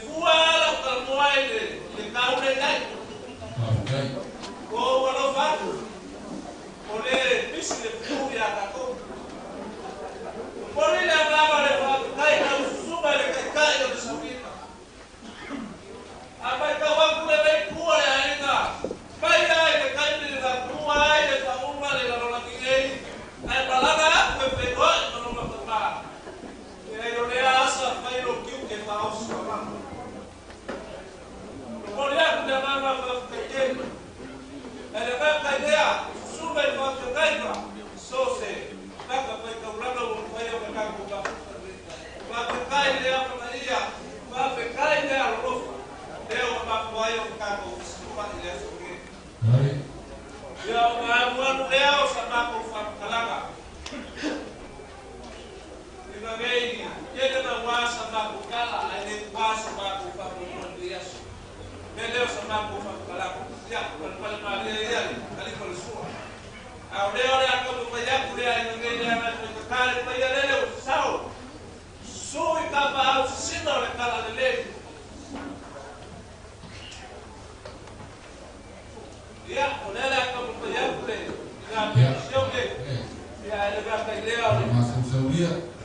Fua la talanoa i le taule i ai. Ua ou alofa atu, o le pisi le pulu iā tatou. Momoli le agaga o le faafetai i lau susuga i le Taitai o le Sauniga. A matau atu lenei itu o le aiga, mai lava i le taimi na tuua ai le faauga le lalolagi nei, ae malaga atu e feiloai ma lona tama, leai o lea asa fai lou tiute faaosi mamalu. Momoli atu le agaga faafetai tele. Ae le gata i lea, susuga i faafeagaiga, so o se fatafaitaulaga ua mafai ona tatou mafuta. Faafetai le amanaia, faafetai le alolofa, lea ua mafua ai ona tatou fesilafai i le aso nei. Ia ona alualu lea o sa matou faamatalaga. Ina nei tele naua sa matou tala ae le tuā so matou faamoemoe i lenei aso. Mea lea o sa matou faamatalaga, ia, palepale malie ia le taliga o le sua. A o lea o le a taumafai atu le aiga nei leaga e faigata le paia lele ua sasao, susu i tapaau sisina o le talalelei. Ia, o lea o le a taumafai atu le ina penisione, ia, ae le gata i lea o le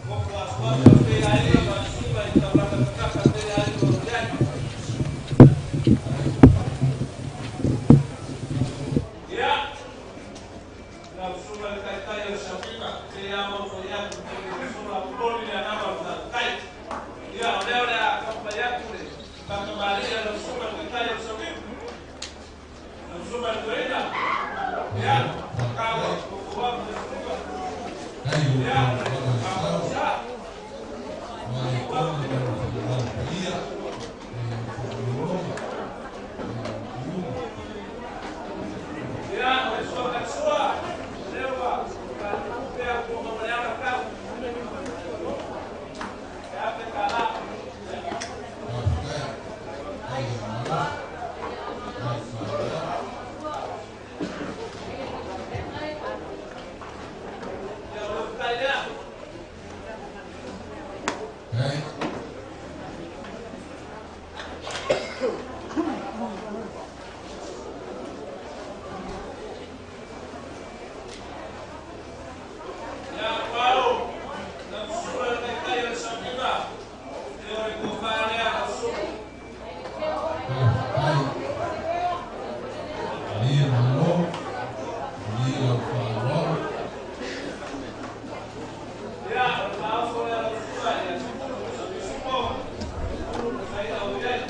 nofo asuasu o lenei aiga ma le susuga i taulaga tataka lenei aiga o lo o i ai. Ia, lau susuga i le Taitai o le Sauniga, pei lava ona ou fai atu i le taimi ua sola, momoli le agaga o le faafetai. Ia, o lea o le a taumafai atu le faatamalii a lau susuga i le Taitai o le Sauniga, lau susuga i le Toeaina, ia, tau fofo atu le susuga, ia, faamalosa. Fofo atu le. Ia, o le sua kalisua, o lea ua faatupe atu ona o le agatau. E $1,000. Ia, o le ufukai lea. Ia, Pao, lau susuga i le Taitai o le Sauniga, ia o le tofa lea lau susuga. Ia, o le faaoso lea lau susuga ia Sipulu, mai au i ai.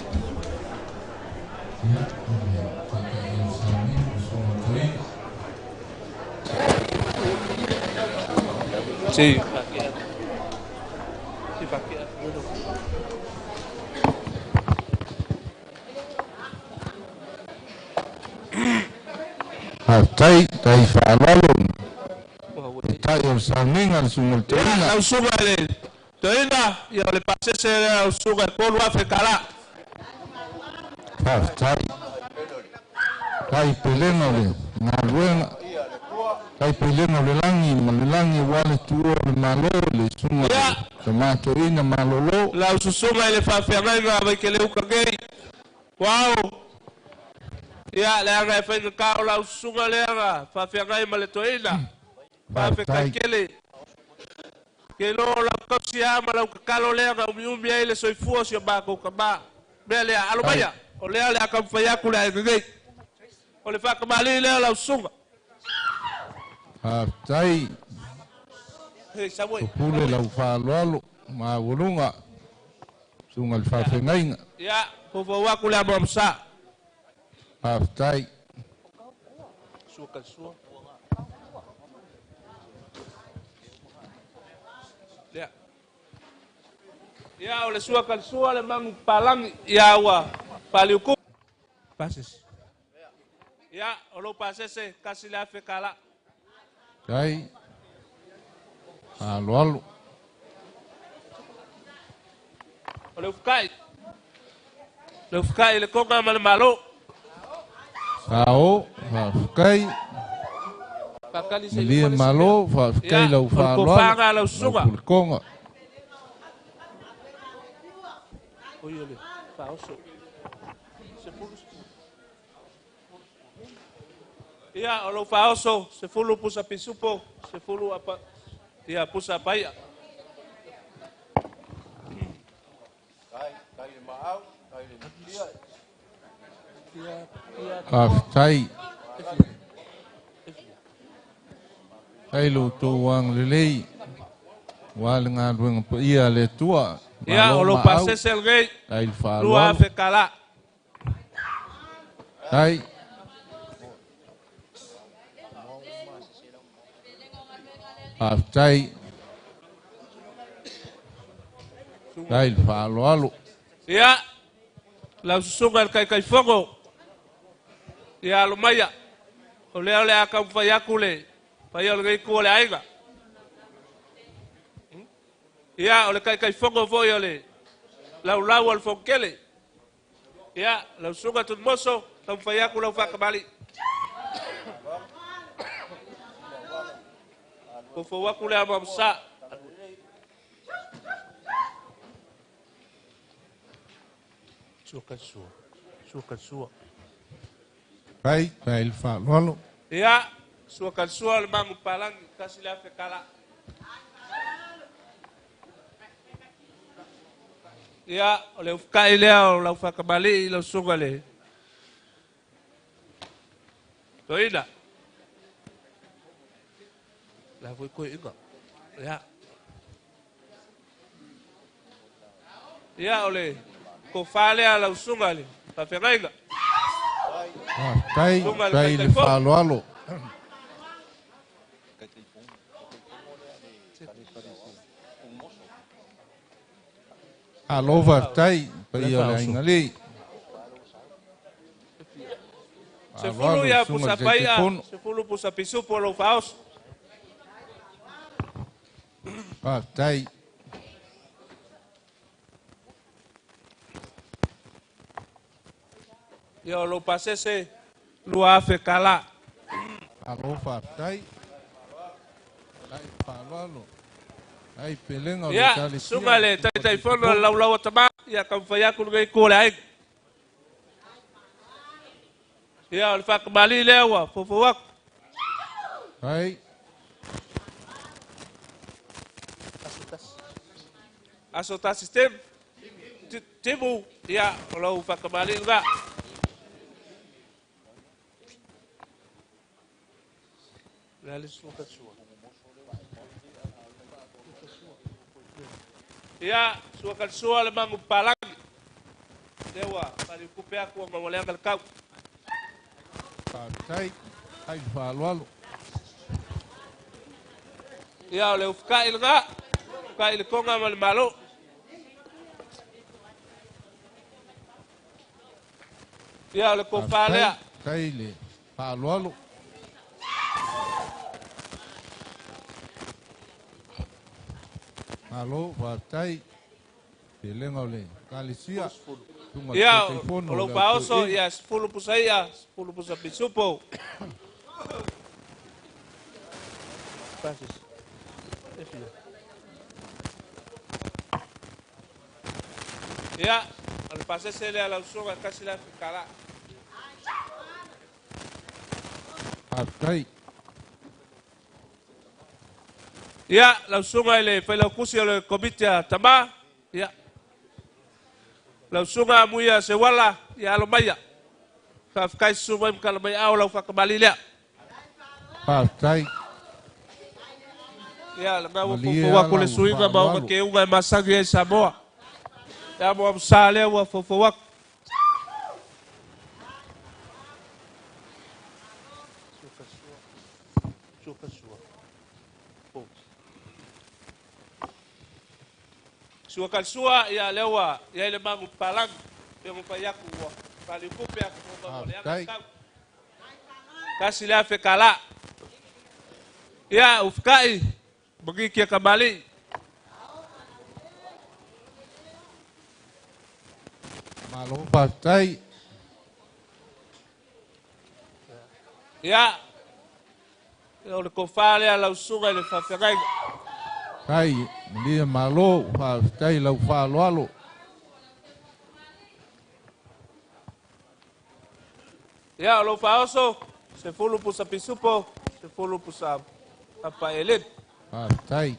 Sí. Faafetai tai faaaloalo Taitai o le Sauniga le susuga i le Toeaina. Lau susuga i le Toeaina, ia o le pasese lea lau susuga e $3,000. Faafetai. Tai pelega o le galuega, tai pelega o le lagi ma le lagi aua le tuua o le Malo i le susuga i le Tama Toeaina Malolo. Lau susuga i le faafeagaiga Vaikeleuka nei, Uau! Ia, leaga e faigata o lau susuga lea na faafeagai ma le toeaina. Faafetai tele. Ke iloa o lau tausi lava ma lau tatalo lea na umiumi ai le soifua o si o matou tama. Mea lea, alo maia, o lea o le a taumafai atu le aiga nei. O le faatamalii lea o lau susuga. Faafetai. Topule lau faaaloalo maualuga, susuga i le faafeagaiga. Ia, foufou atu le amoamosa. Faafetai. Ia, o le sua kalisua le magu papalagi, ia ua paliuku. Pasese. Ia, o lou pasese, $1,000. Tai. Aloalo. O le ufukai. Le ufukai i le Koga ma le Malo. Sao, faafetai. Malie Malo, faafetai lau faaaloalo, lau pulekoga. Faaoso. Ia, o lou faaoso, 10 pusa pisupo, 10 apa, ia, pusa paia. Faafetai. Tai lo outou agalelei ua le galuega paia a le Atua. Ia, Malo o lou maau. pasese lenei, Tai le 2 faaaloalo. afe kalā. Tai. Faafetai. Tai le faaaloalo. Ia, lau susuga i le Taitaifono, ia alo maia, o lea o le a taumafai atu le paia o lenei itu o le aiga. Ia, o le Taitaifono foi o le laulau o le Fonotele. Ia, lau susuga Tunumoso, taumafai atu lau faakamali'i. Foufou atu le amaamasa. Sua ka sua. Sua ka sua. Tai, tai le faaaloalo. Ia, sua ka sua le magu palangi, 1,000 kalā. Ia, o le ufukai lea o lau faakamali'i lau susuga le Toeaina. La foi koe inga. Ia. Ia, o le tofa lea lau susuga le faafeagaiga. Faafetai, Susuga le tai le Taitaifono. faaaloalo. Alo faafetai paia o le aiga lei. 10 Faaaloalo ia le susuga pusa i le paia, Taitaifono. 10 pusa pisupo lou faaoso. Faafetai. Ia, o lou pasese, 2,000 kalā. Alo faafetai. Tai le faaaloalo. Tai pelega o le Ia, Ekalesia. susuga le Taitaifono o le laulau a tama, ia taumafai atu lenei itu o le aiga. Ia, o le faakamali'i lea ua foufou atu. Tai. Aso tasi Tim. Timu, ia, o lau faakamali'i lena. Le a le sua ka sua. Ia, sua ka sua le magu palangi. Lea ua faalikupe atu ona ua leaga le kau. Faafetai. Tai le faaaloalo. Ia, o le ufukai lena. Ufukai le koga ma le malo. Ia, o le kofa lea. Faafetai. Tai le faaaloalo. Malo, faafetai. Pelega o le Ekalesia. Susuga i le Ia, Taitaifono o o lou le faaoso, Autoeina. ia, 10 pusa ia, 10 pusa pisupo. Ia, o le pasese lea lau susuga 1,000 kalā. Faafetai. Ia, lau susuga i le failautusi o le komiti a tama, ia. Lau susuga Muia Seuala, ia alo maia. Faafetai susu mai ma tala mai ao lau faakamali'i lea. Faafetai. Ia, lena ua Malie foufou atu ala le ua suiga ma ona faaaloalo. keuga e masani ai Samoa. Ia mo amsa lea ua foufou atu. Sua kalsua, ia lea ua iai le magu palangi. Pe mo pai atu ua faalikupe atu mo ma mo le aga Faafetai. tau. 1,000 kalā. Ia, ufukai, magi kia kamali'i. Malo faafetai. Ia, o le kofa lea lau susuga i le faafeagaiga. Tai, malie malo, faafetai lau faaaloalo. Ia, o lou faaoso, 10 pusa pisupo, 10 pusa apaeleni. Faafetai.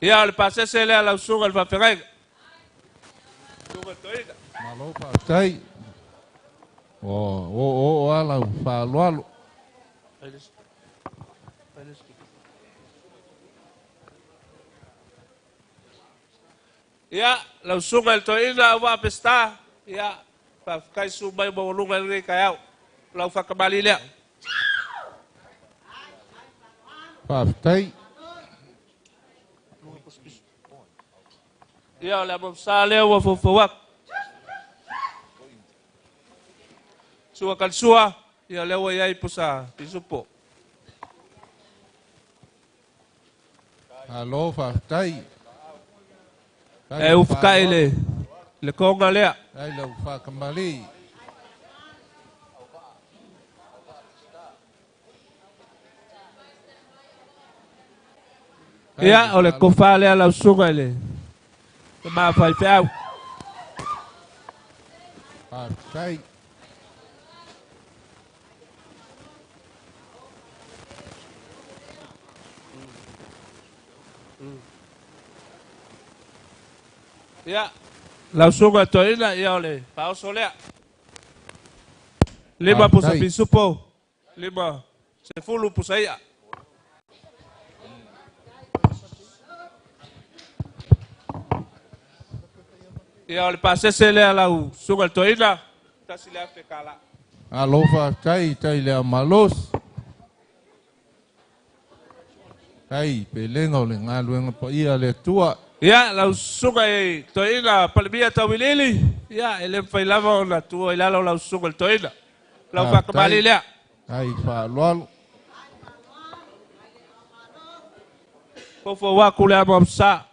Ia, o le pasese lea lau susuga i le faafeagaiga. Susuga Toeaina. Malo faafetai. O o o ala u faaaloalo. Ia, lau susuga i le toeaina au vaa Peseta, ia, faafetai susu mai maualuga i lenei taeao. Lau faakamali lea. Faafetai. Ia, o le amamasa lea ua foufou atu. Sua kalisua, ia lea ua i ai pusa pisupo. Malo faafetai. E ufukai le konga lea. Ai lau faakamali. Ia, o le kofa lea lau susuga i le mafaifeau. Faafetai. Ia, lau susuga toeaina, ia o le faaoso lea. 5 pusa pisupo, 5 10 pusa ia. Ia, o le pasese lea lau susuga toeaina, 1,000 tala. Alo faafetai tai lea malos. Tai pelega o le galuega paia le Atua. Ia, lau susuga i toeaina Palemia Tauiliili, ia, e le mafai lava ona tuua i lalo lau susuga i le toeaina. Lau faakamali lea. Ai faaaloalo. Foufou atu le amamasa.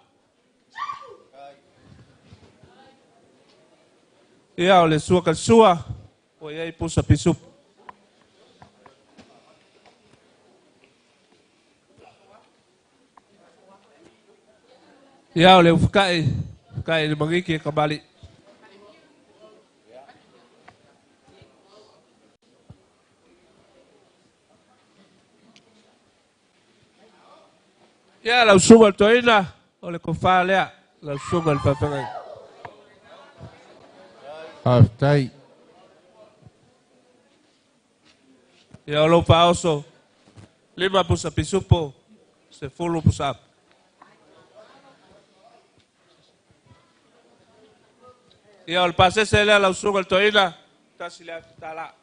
Ia, o le sua kalisua, ua i ai pusa pisupo. Ia, o le ufukai, ufukai le mangiki e kamali. Ia, lau susuga i le toeaina, o le kofa lea, lau susuga i le faafeagaiga. Faafetai. Ia, o lou faaoso, 5 pusa pisupo, 10 pusa apu. Ia, o le pasese lea lau susuga i le toeaina, 1,000 tala.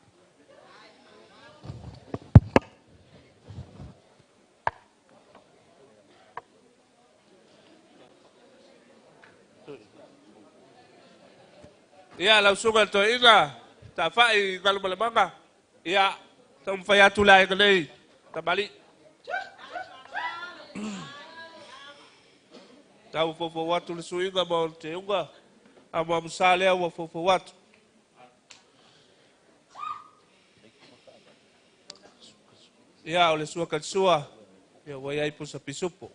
Ia, lau susuga i le toeaina, tafai galumalemana, ia, taumafai atu le aiga nei, tamali. Tau foufou atu le suiga ma o le teuga, amuamusa lea ua foufou atu. Ia, o le sua kalisua, ia ua i ai pusa pisupo.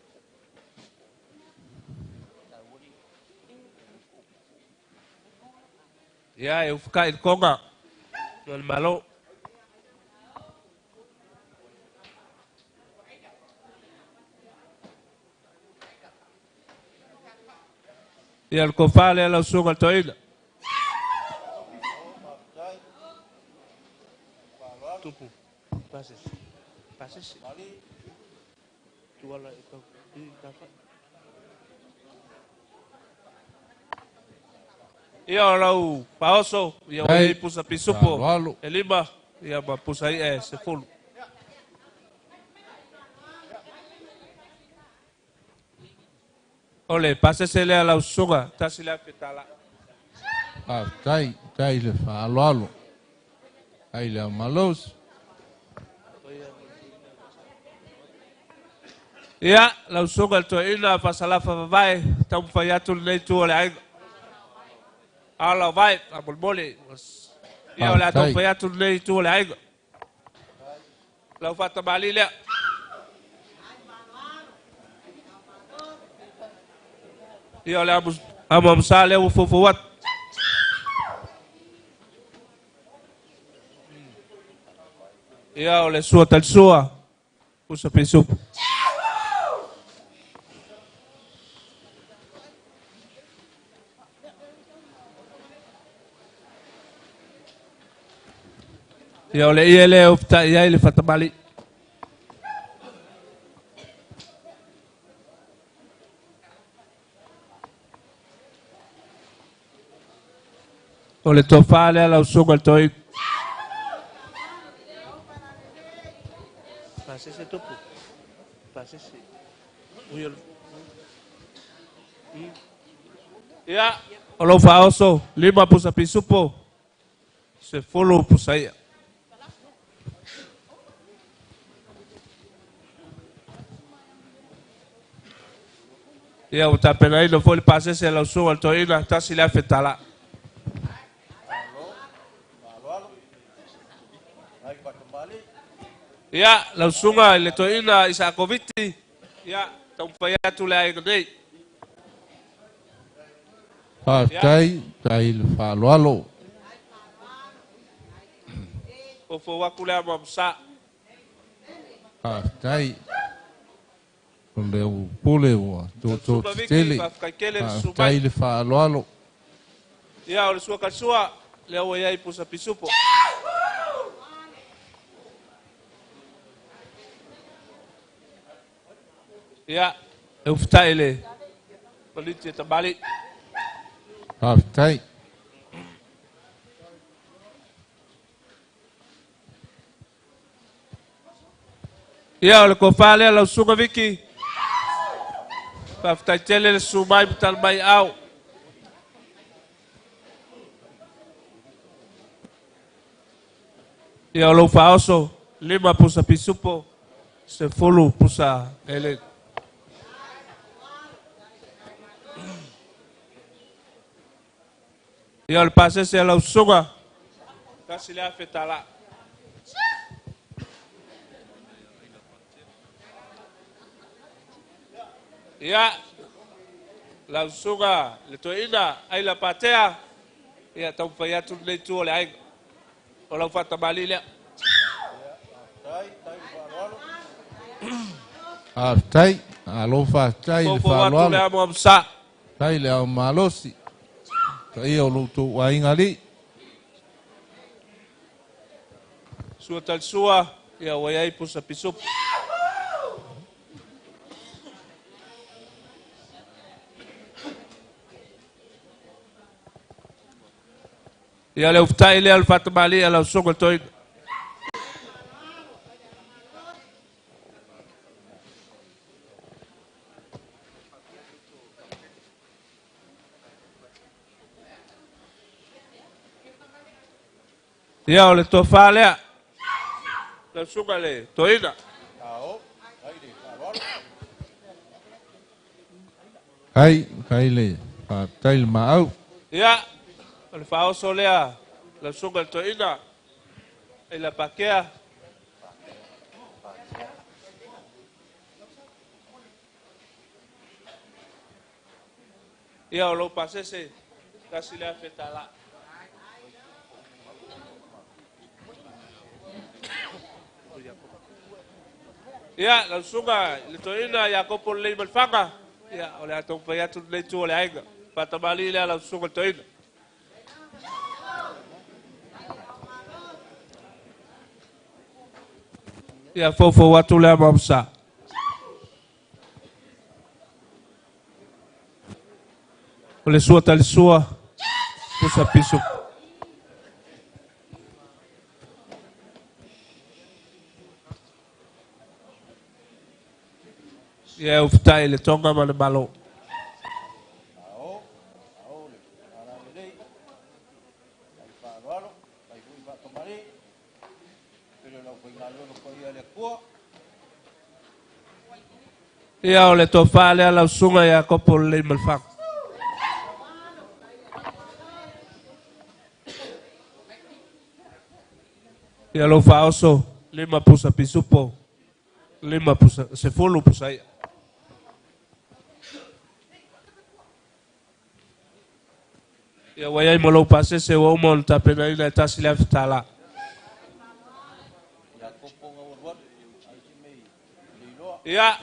Ia, e ufukai le konga, no le malo. Ia, le kofa lea lau susuga i le toeaina. Tupu. Pasese. Pasese. Tuala e tau. I tawhai. Ia, o lau faaoso, ia ua i pusa pisupo. E 5, ia ma pusa ia e 10. O le pasese lea lau susuga, 1,000 tala. Faafetai, tai le faaaloalo. Ai le malos. Ia, lau susuga i le toeaina faasalafa vavae, taumafai atu lenei itu o le aiga. Ala o vae, faamolemole. Ia, o le a taumafai atu lenei itu o le aiga. Lau faatamali lea. Ia o le amuamusa lea ua foufou atu. Ia o le sua talisua, pusa pisupu. Ia o le ie lea e ufitai ai le fatamali'i. O le tofa lea lau susuga i le Toeaina. Pasese tupu. Pasese. Ui o le... Ia, o lou faaoso, 5 pusa pisupo, 10 pusa i'a. Ia, ua tapenaina foi le pasese a lau susuga i le Toeaina, $1,000 tala. Ia, lau susuga i le Toeaina Isakoviti, ia, taumafai atu le aiga nei. Faafetai, faafetai i le faaaloalo. Foufou atu le amuamusa. Faafetai. O le pule ua Susuga Viki, tototetele. faafetai tele le susu Faafetai mai. le faaaloalo. Ia, o le sua kalisua, lea ua i ai pusa pisupo. Ia, e ufitai le maliti e tamali. Faafetai. Ia, o le tofa lea lau susuga Viki. Faafetai tele le susu mai ma tali mai au. Ia, o lou faaoso, 5 pusa pisupo, 10 pusa eleni. Ia, o le pasese a lau susuga, $1,000 tala. Ia, lau susuga le Toeaina Aila Patea, ia taumafai atu lenei itu o le aiga. O lau faatamali lea. Faafetai. Alo faafetai le Foufou atu le faaaloalo. amuamusa. Faafetai le ao malosi. Paia o lo outou aiga alii. Sua talisua, ia ua i ai pusa pisupu. Ia le ufitai lea o le faatamali a lau susuga i le Toeaina. Ia o le tofa lea, lau susuga i le Toeaina. Ai, faafetai le faafetai le maau. Ia, o le faaoso lea, lau susuga i le Toeaina, Aila Pakea. Ia, o lou pasese, $1,000 tala. Ia, lau susuga i le Toeaina Iakopo Lelei Malifaga, ia, o le a taumafai atu lenei itu o le aiga. Faatamali lea lau susuga i le Toeaina. Ia, foufou atu le amuamusa. O le sua talisua, pusa pisu. Ia, e ufitai le Tonga ma le Malo. Ia, o le tofa lea lau susuga Iakopo Lelei Malifaga. Ia, lou faaoso, 5 pusa pisupo, 5 pusa, 10 pusa i'a. Ia ua iai mo lou pasese ua uma ona tapenaina e $1,000. Ia,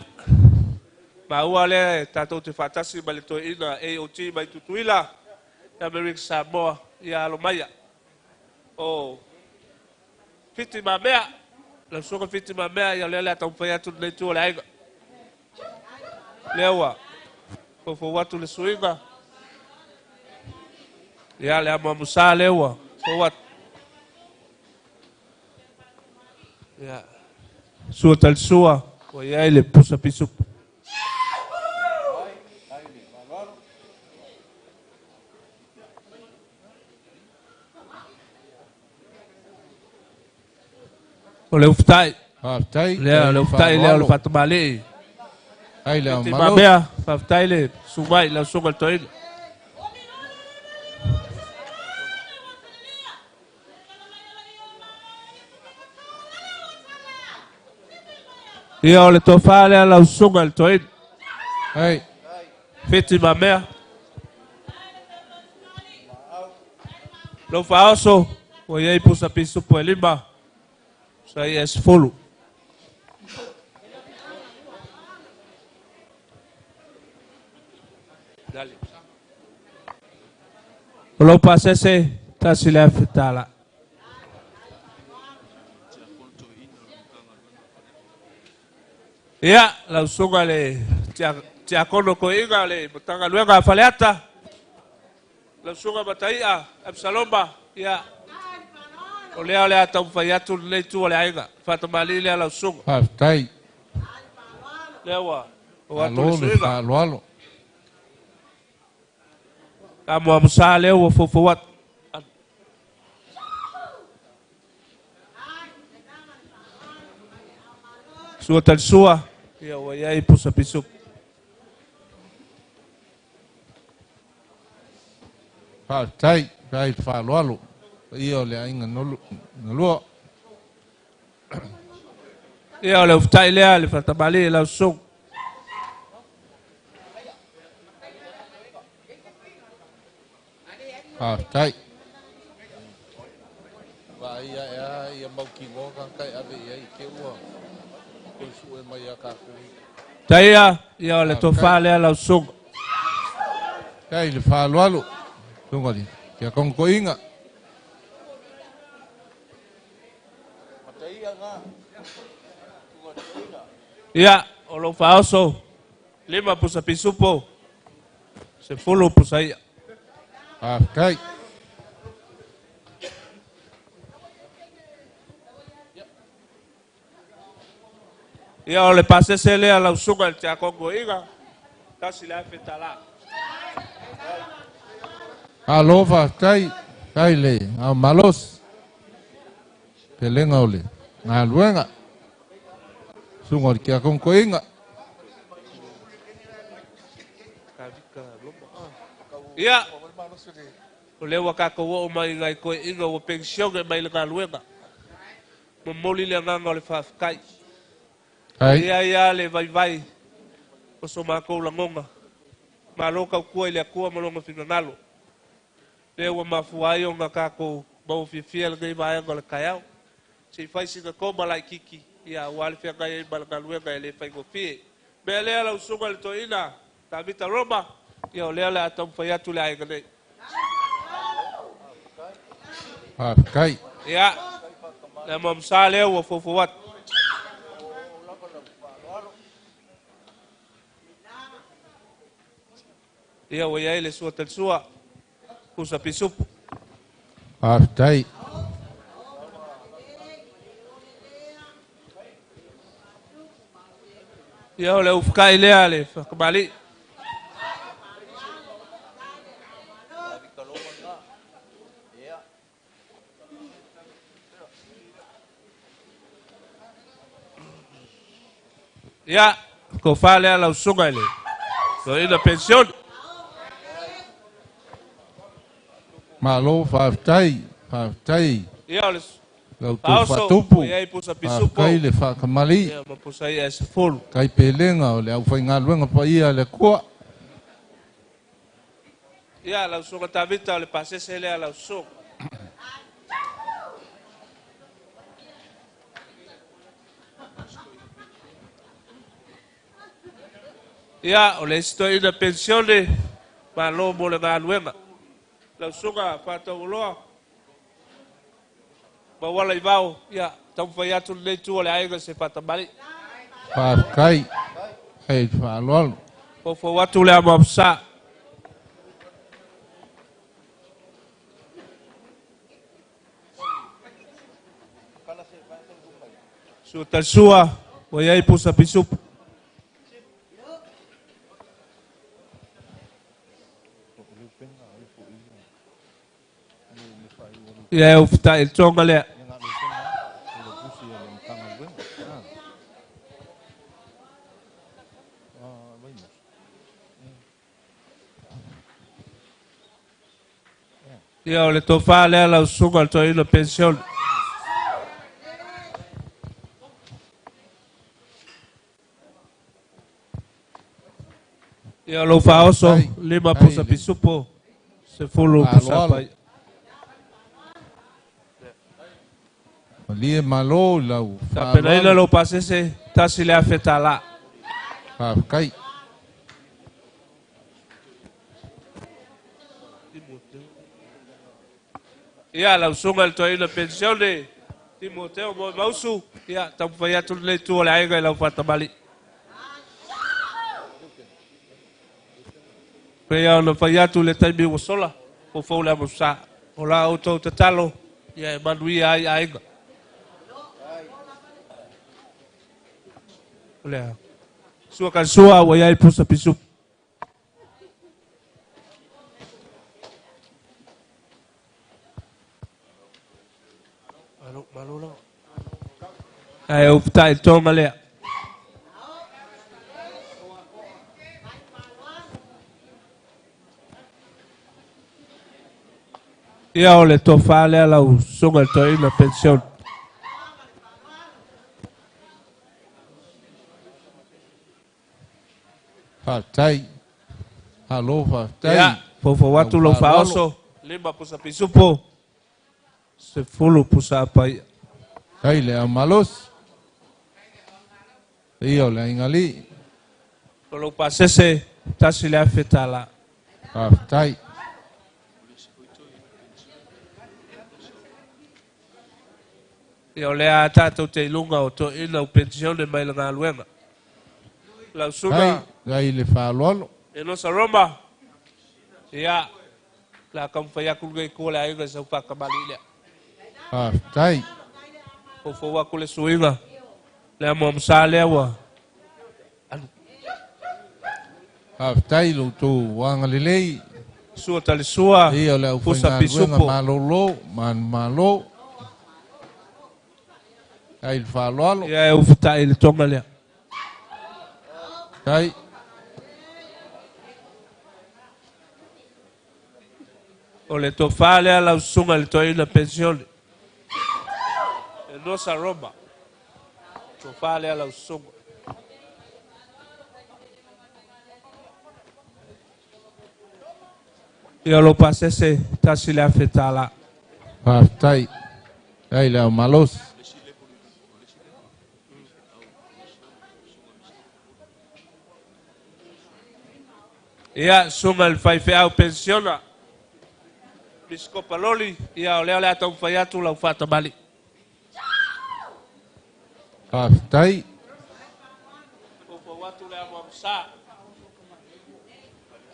maua lea e tatou te faatasi ma le toeaina AOG mai Tutuila, Amerika Samoa, ia alo maia. O Fiti Mamea, lau susuga Fiti Mamea, ia o lea o le a taumafai atu lenei itu o le aiga. Lea ua foufou atu le suiga. Ia, le amuamusa lea ua fou atu. Ia, sua talisua, ua i ai le pusa pisupo. O le ufutai. Faafetai. Lea, o le ufutai lea o le faatamalii. Ai le Te malo. Mamea, faafetai le sumai, lau susuga i le toeaina. Ia, o le tofa lea lau susuga i le toeaina. Ai. Fiti Mamea. Lou faaoso, ua i ai pusa pisupo e 5, pusa ia e 10. O lou pasese, $1,000. Ia, lau susuga le tiakono toeaina le Matagaluega a Faleata, lau susuga Mataia Absaloma, ia, o lea o le a taumafai atu lenei itu o le aiga. Faatamalii lea lau susuga. Faafetai. Lea ua oo atu le Malo le suiga. faaaloalo. Amuamusa lea ua foufou atu. Sua talisua, ia ua i ai pusa pisupo. Faafetai. Faafetai le faaaloalo. Paia o le aiga nalua. Ia o le ufutai lea le faatamalii lau susuga. Faafetai. Vaai ae a ia mautinoa tagata e ave i ai te ua toe sue mai ia tatou. Taia, ia o le Faafetai. tofa lea lau susuga. Faafetai le faaaloalo. Susuga i le tiakono toeaina. Ia, o lou faaoso, 5 pusa pisupo, 10 pusa ia. Faafetai. Ia o le pasese lea lau susuga i le tiakono toeaina, $1,000. Malo faafetai. Faafetai le ao malosi. Pelega o le galuega. Susuga i le tiakono toeaina. Ia, o lea ua tatou oo mai nai toeaina ua penisione mai le galuega. Momoli le agaga o le faafetai. Ai. Ia ia le vaivai o so matou lagona. Malo tautua i le Atua ma lona finagalo. Lea ua mafua ai ona tatou maua fiafia lenei vaega o le taeao. Se i fai sina toma laitiiti, ia aua le feagai ai ma le galuega e le faigofie. Mea lea lau susuga i le toeaina, Tavita Roma, ia o lea o le a taumafai atu le aiga nei. Faafetai. Ia, le amuamusa lea ua foufou atu. Ia ua i ai le sua talisua, pusa pisupo. Faafetai. Ia o le ufukai lea le whakamali. Ia, tofa lea lau susuga i le toeaina penisione. Malo faafetai. Faafetai. Ia o le Lau tou faaoso, faatupu. ua i ai pusa pisupo. Faafetai le faakamali. Ia ma pusa ia e 10. Kai pelega o le aufaigaluega paia a le Atua. Ia, lau susuga Tavita o le pasese lea lau susuga. Ia, o le isi toeaina penisione, malo mo le galuega. Lau susuga Faatauoloa, Mauala i Vao, ia, taumafai atu lenei itu o le aiga i se faatamalii. Faafetai. Faafetai le faaaloalo. Foufou atu le amo sa. Sua talisua, ua i ai pusa pisupo. Ia e ufitai i le toga lea. Ia o le tofa lea lau susuga o le toeaina penisione. Ia o lou faaoso, 5 pusa pisupo, 10 pusa paia. Malie malo i lau Tapenaina faaaloalo. lou pasese, $1,000. Faafetai. Ia, lau susuga i le toeaina penisione, Timoteo Moemausu, ia, taumafai atu lenei itu o le aiga i lau faatamalii. Pei ona fai atu i le taimi ua sola, foufou le amosa. O la outou tatalo, ia e manuia ai aiga. O lea. Sua ka sua, ua i ai pusa pisupo. Malo lava. Ae ufitai i le toga lea. Ia o le tofa lea lau susuga i le toeaina penisione. Faafetai. Malo faafetai. Ia, foufou atu Lau lou faaaloalo. faaoso, 5 pusa pisupo, 10 pusa paia. Tai le aumalosi. Ia o le aigalii. O lou pasese, $1,000. Faafetai. Ia o lea tatou te iluga o toeaina o penisione mai le galuega. Lau susuga Tai le faaaloalo. Enosa Roma, ia, la taumafai atu lenei itu o le aiga i sau faatamalii lea. Faafetai. Foufou atu le suiga, le amoamosa lea ua alu. Faafetai lo outou agalelei. Sua talisua, Ia o le pusa aufaigaluega pisupo. malolo, manumalo. Tai le faaaloalo. Ia e ufitai i le toga lea. Tai. O le tofa lea lau susuga i le toeaina penisione. Enosa Roma. Tofa lea lau susuga. Ia o lou pasese, $1,000. Faafetai. Tai le aumalosi. Ia, susuga i le faifeau penisiona. Pisikopa Loli, ia o lea o le a taumafai atu lau faatamalii. Faafetai. Foufou atu le amoamosa.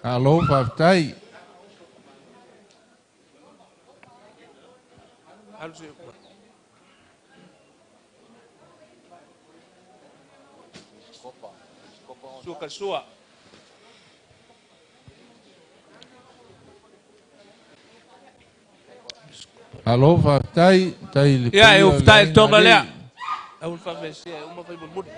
Malo faafetai. Alu se Sua ka sua. Malo faafetai. Tai le Ia, e paia o le ufitai i le toga lea. aigalii. Au le faafesia, e uma fai mulimuli.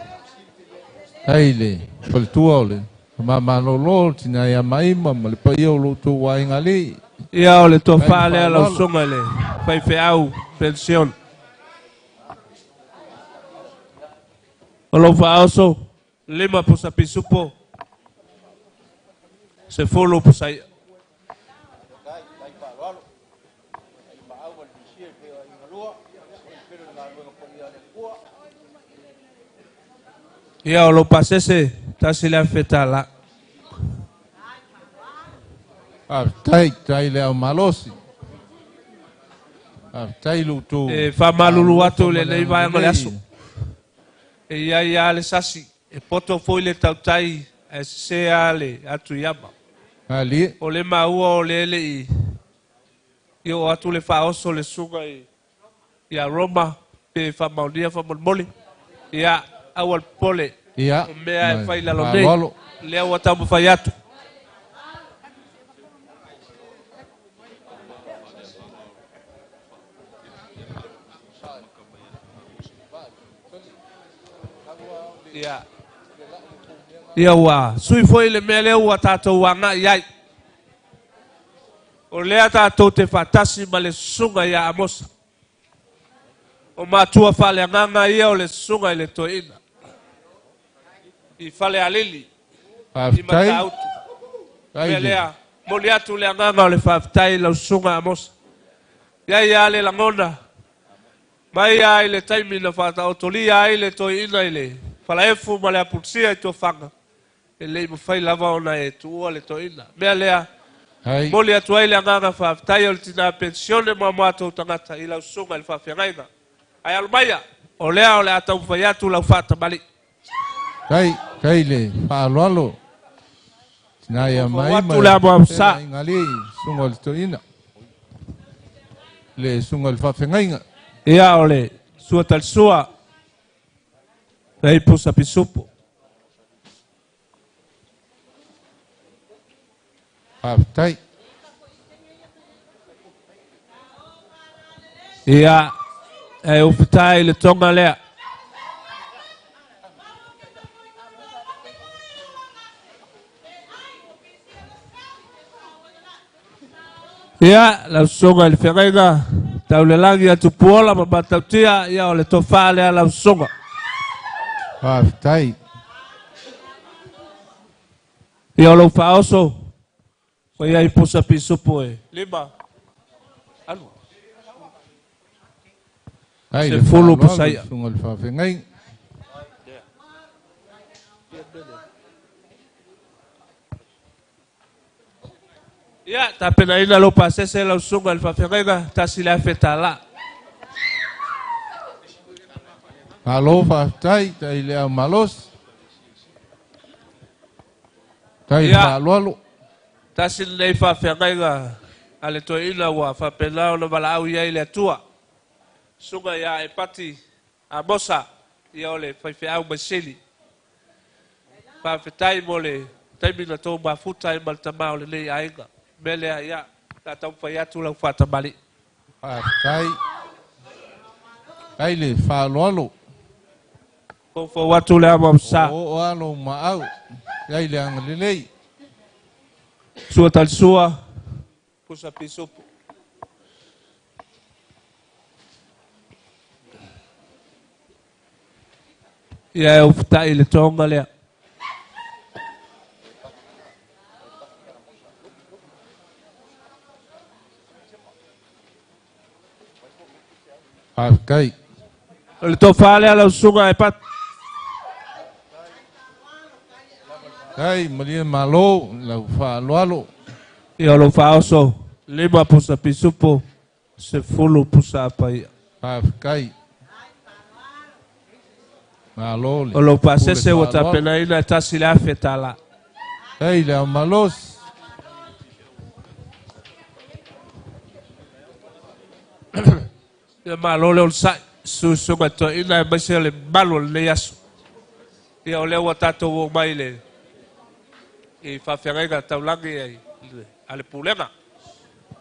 Tai le faletua o le tama malolo, tina ia maima ma le paia o lo outou aigalii. Ia o le tofa Tai le lea lau faaaloalo. susuga i le faifeau penisione. O lou faaoso, 5 pusa pisupo, 10 pusa ia. Ia, o lou pasese, $1,000. Faafetai, tai le au malosi. Faafetai lo outou E faamalulu atu faalolofa ma le lenei vaega o le aso. agalelei. E i ai lava le sasi, e poto foi le tautai ae sese lava le atu i ama. Malie. O le maua o le le i i oo atu le faaoso le susuga i ia Roma pe faamaonia faamolemole. Ia, aua le popole, Ia, o mea ma e fai i lalo nei, faaaloalo. lea ua taumafai atu. Ia, ia ua sui foi le mea lea ua tatou agai i ai. O lea tatou te faatasi ma le susuga ia Amosa. O matua faaleagaga ia o le susuga i le toeaina i Falealili i Faafetai, Matautu. tai Mea le lea, momoli atu le agaga o le faafetai i lau susuga Amosa. Ia ia le lagona, mai lava i le taimi na faataotolia ai le toeaina i le falaefu ma le apulusia i tofaga, e le i mafai lava ona e tuua le toeaina. Mea lea, Hai. momoli atu ai le agaga faafetai o le tina penisione mo matou tagata i lau susuga i le faafeagaiga. Ae alu maia, o lea o le a taumafai atu lau faatamalii. Tai, tai le faaaloalo. Tina ia Fofo mai atu ma le amoamosa. le ingali susuga o le toeaina. Le susuga o le faafeagaiga. Ia o le sua talisua, lei pusa pisupo. Faafetai. Ia, e ufitai le toga lea. Ia, lau susuga i le feagaiga, taulelagi a Tupuola ma Matautia, ia o le tofa lea lau susuga. Faafetai. Ia o lou faaoso, ua i ai pusa pisupo e 5, alu. Tai le 10 faaaloalo pusa ia. susuga o le faafeagaiga. Ia, tapenaina lou pasese lau susuga i le faafeagaiga, $1,000. Malo faafetai, tai le au malosi. Tai le Ia. faaaloalo. Tasi lenei faafeagaiga a le toeaina ua faapena ona valaau i ai le Atua. Susuga ia Epati Amosa, ia o le faifeau maisili. Faafetai mo le taimi na tou mafuta ai ma le tama o lenei aiga. Mea lea, ia, ta taumafai atu lau faatamalii. Faafetai. Tai le faaaloalo. Foufou atu le amoamosa. O o alo maau. Tai le agalelei. Sua talisua, pusa pisupo. Ia e ufitai le toga lea. Faafetai. O le tofa lea lau susuga e pat. Tai malie malo lau faaaloalo. Ia o lou faaoso, 5 pusa pisupo, 10 pusa apaia. Faafetai. Malo le O lou pasese pule ua faaaloalo. tapenaina e $1,000. Tai le au malosi. Ia malo le onosai, susuga toeaina aemaise o le mamalu o lenei aso. Ia o lea ua tatou oo mai le i faafeagaiga taulagi ai a le pulega.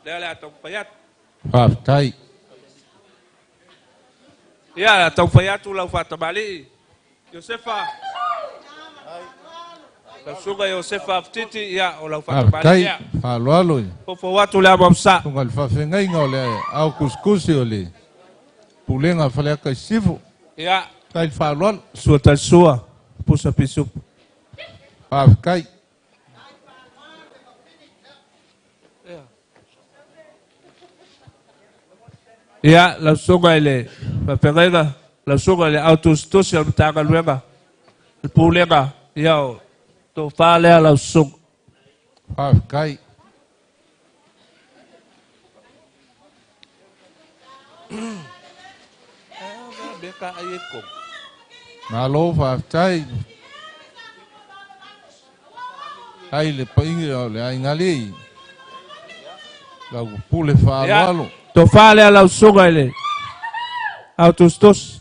Lea o le a taumafai atu. Faafetai. Ia, taumafai atu lau faatamalii. Iosefa. Lau susuga Iosefa Afutiti, ia o lau faatamalii Faafetai. lea. Faaaloalo. Fofo atu le amoamosa. Susuga o le faafeagaiga o le au kusikusi o le pulega Faleata i Sisifo. Ia. Tai le faaaloalo. Sua talisua, pusa pisupo. Faafetai. Ia, lau susuga i le faafeagaiga, lau susuga i le autusitusi o le Matagaluega, le pulega, ia o tofa lea lau susuga. Faafetai. Malo faafetai. Ai le paia o le aiga alii. Lau pule faaaloalo. Tofa lea lau susuga i le au tusitusi.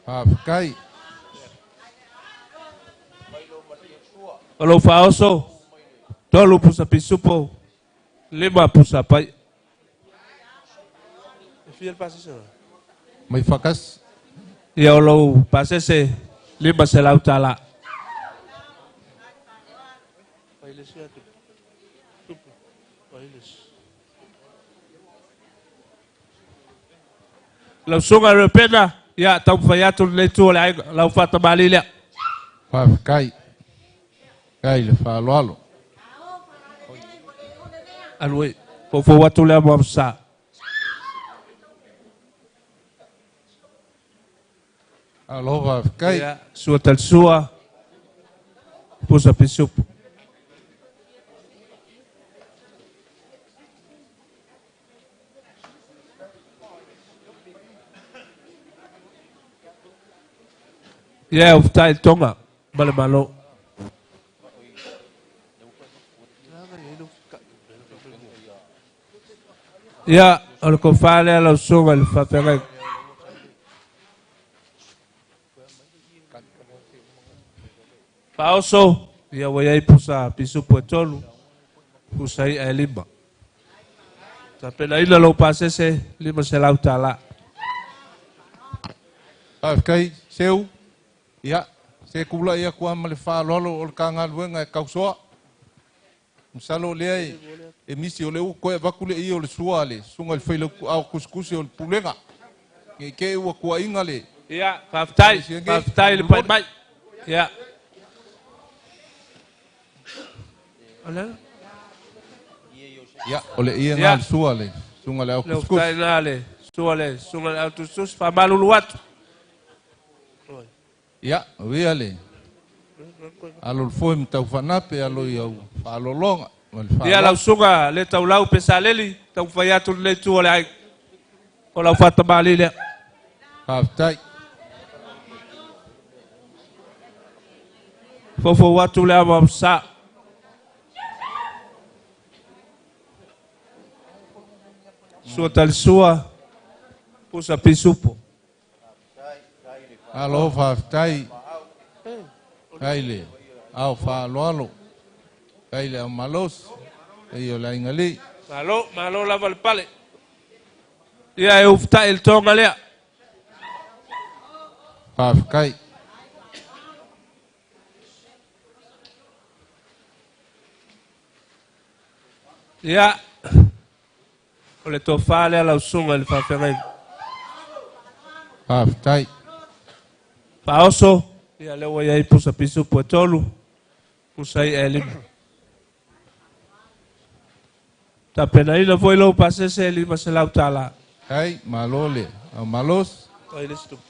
Faafetai. O lou faaoso, 3 pusa pisupo, 5 pusa pai. E fia le pasese o? Mai faakasi. Ia o lou pasese, 500 tala. Lau susuga Reupena, ia taumafai atu lenei itu o le aiga, lau faatamali lea. Faafetai. Kai le faaaloalo. Alu ai, foufou atu lea mo Amosa. Alo faafetai. Ia, sua talisua, pusa pisupu. Ia, e ufutai i Tonga ma le Malo. Ia, o le tofa lea lau susuga i le faafeagaiga. Faaoso, ia ua i ai pusa pisupu e 3, pusa i'a e 5. Tapenaina lou pasese, 500 tala. Faafetai, Seu. Ia, se kula ia kua ma le faaaloalo o le tagaluega e tausoa. Masalo lea e misi o le u koe avatu le ia o le sua le susuga i le failautu tusitusi o le pulega. Nei te i ua tuuaiga le. Ia, faafetai, faafetai le pai mai. Ia. Ia, o le ia na le sua le susuga i le au tusitusi. Le ufutai na le sua le susuga i le au tusitusi, faamalulu atu. Ia, o ia le alo o le foe ma taufaanape, alo i au faaaloaloga ma le Ia, lau faaaloalo. susuga le taulau Pesaleli, taumafai atu lenei itu o le aiga. O lau faatamali lea. Faafetai. Foufou atu le amo sa. Sua talisua, pusa pisupo. Alo faafetai. Kai le au faaaloalo. Kai le au malosi. Kai o le aiga alii. Malo, malo lava le pale. Ia e ufutai le toga lea. Faafetai. Ia, o le tofa lea lau susuga i le faafeagaiga. Faafetai. Faaoso, ia lea ua i ai pusa pisupo e 3, pusa i'a e 5. Tapenaina foi lou pasese e 500 tala. Kai, malo le au malosi. Ai le isi tupe.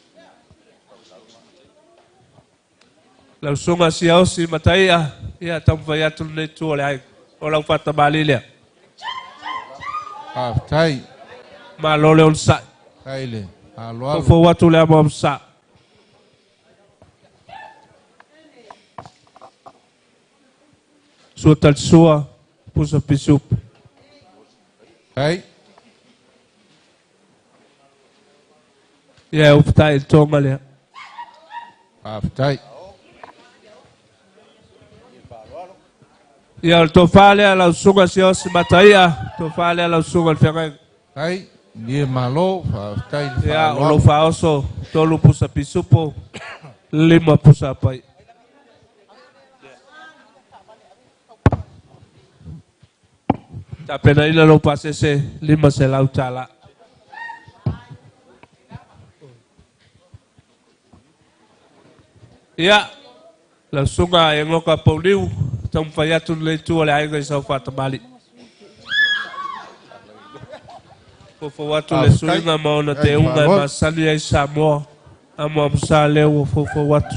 Lau susuga Siaosi Mataia, ia taumafai atu lenei itu o le aiga. O lau faatamali lea. Faafetai. Malo le onosai. Kai le aloalo. Foufou atu le amo sa. Sua talisua, pusa pisupu. Kai. Ia e ufutai i le toga lea. Faafetai. Ia o le tofa lea lau susuga Siaosi Mataia, tofa lea lau susuga i le feagaiga. Kai, nie malo, faafetai le Ia o lou faaaloalo. faaoso, 3 pusa pisupo, 5 pusa pai. Tapenaina lou pasese, 500 tala. Ia, lau susuga e Goka Pauliu, taumafai atu lenei itu o le aiga i sau faatamali. Foufou atu le Faafetai. suiga ma ona Kai le teuga e faaaloalo. masani ai Samoa. Amo amosa lea ua foufou atu.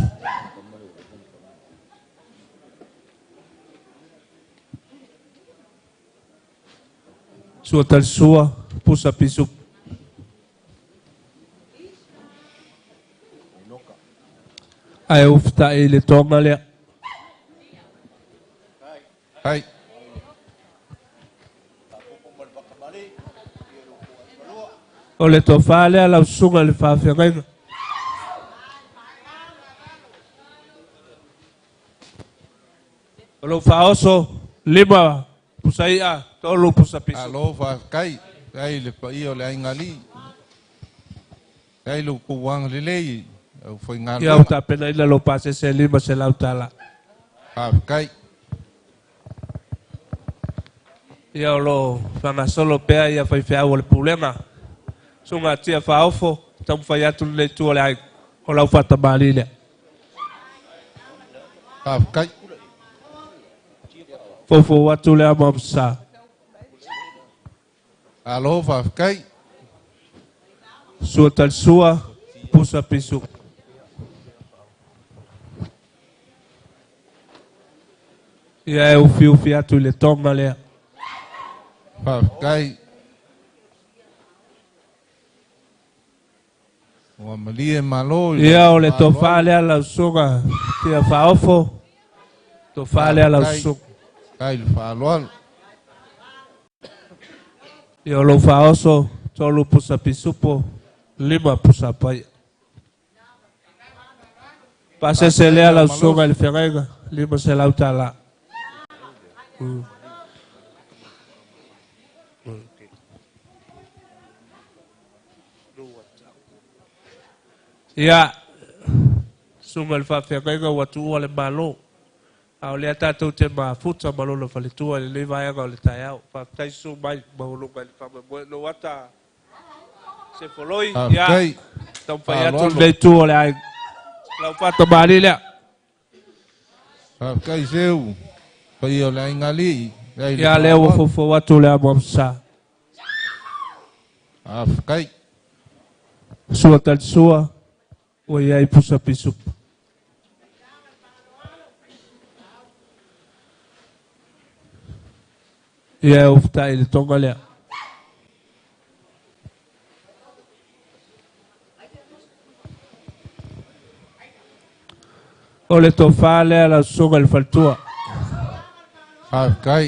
Sua talisua, pusa pisupu. Ae ufita'i i le toga lea. Ai. O le tofa lea lau susuga i le faafeagaiga. O lou faaoso, 5 pusa i'a, 3 pusa pisu. Alo faafetai. Faafetai i le paia o le aiga alii. Faafetai i lo outou agalelei le Ia ua aufaigaluega. tapenaina lou pasese e $500. Faafetai. Ia o lo o faagasolo pea ia faifeau o le pulega. Susuga Tia Faaofo, taumafai atu lenei itu o le aiga. O lau faatamalii lea. Faafetai. Foufou atu le amo amsa. Alo faafetai. Sua talisua, pusa pisu. Ia e ufiufi atu i le toga lea. Faafetai. Ua malie malo i le Ia o le tofa faaaloalo. lea lau susuga Tia Faaofo, tofa lea lau Faafetai. susuga. Faafetai i le faaaloalo. Ia o lou faaoso, 3 pusa pisupo, 5 pusa paia. Pasese Faafetai lea le lau susuga i le malosi. feagaiga, $500. Ia, susuga i le faafeagaiga ua tuua le malo. A o lea tatou te mafuta ma lona faletua i lenei vaega o le taeao. Faafetai susu mai maualuga i le faamoemoe. Lou ata Sefoloi, ia, Faafetai. taumafai atu Faaaloalo. lenei itu o le aiga. Lau faatamalii lea. Faafetai seu. Paia o le aiga alii. Faafetai i le Ia lea ua faaaloalo. foufou atu le amo amsa. Faafetai. Sua talisua, ua i ai pusa pisupu. Ia e ufita'i i le toga lea. O le tofa lea lau susuga i le faletua. Faafetai.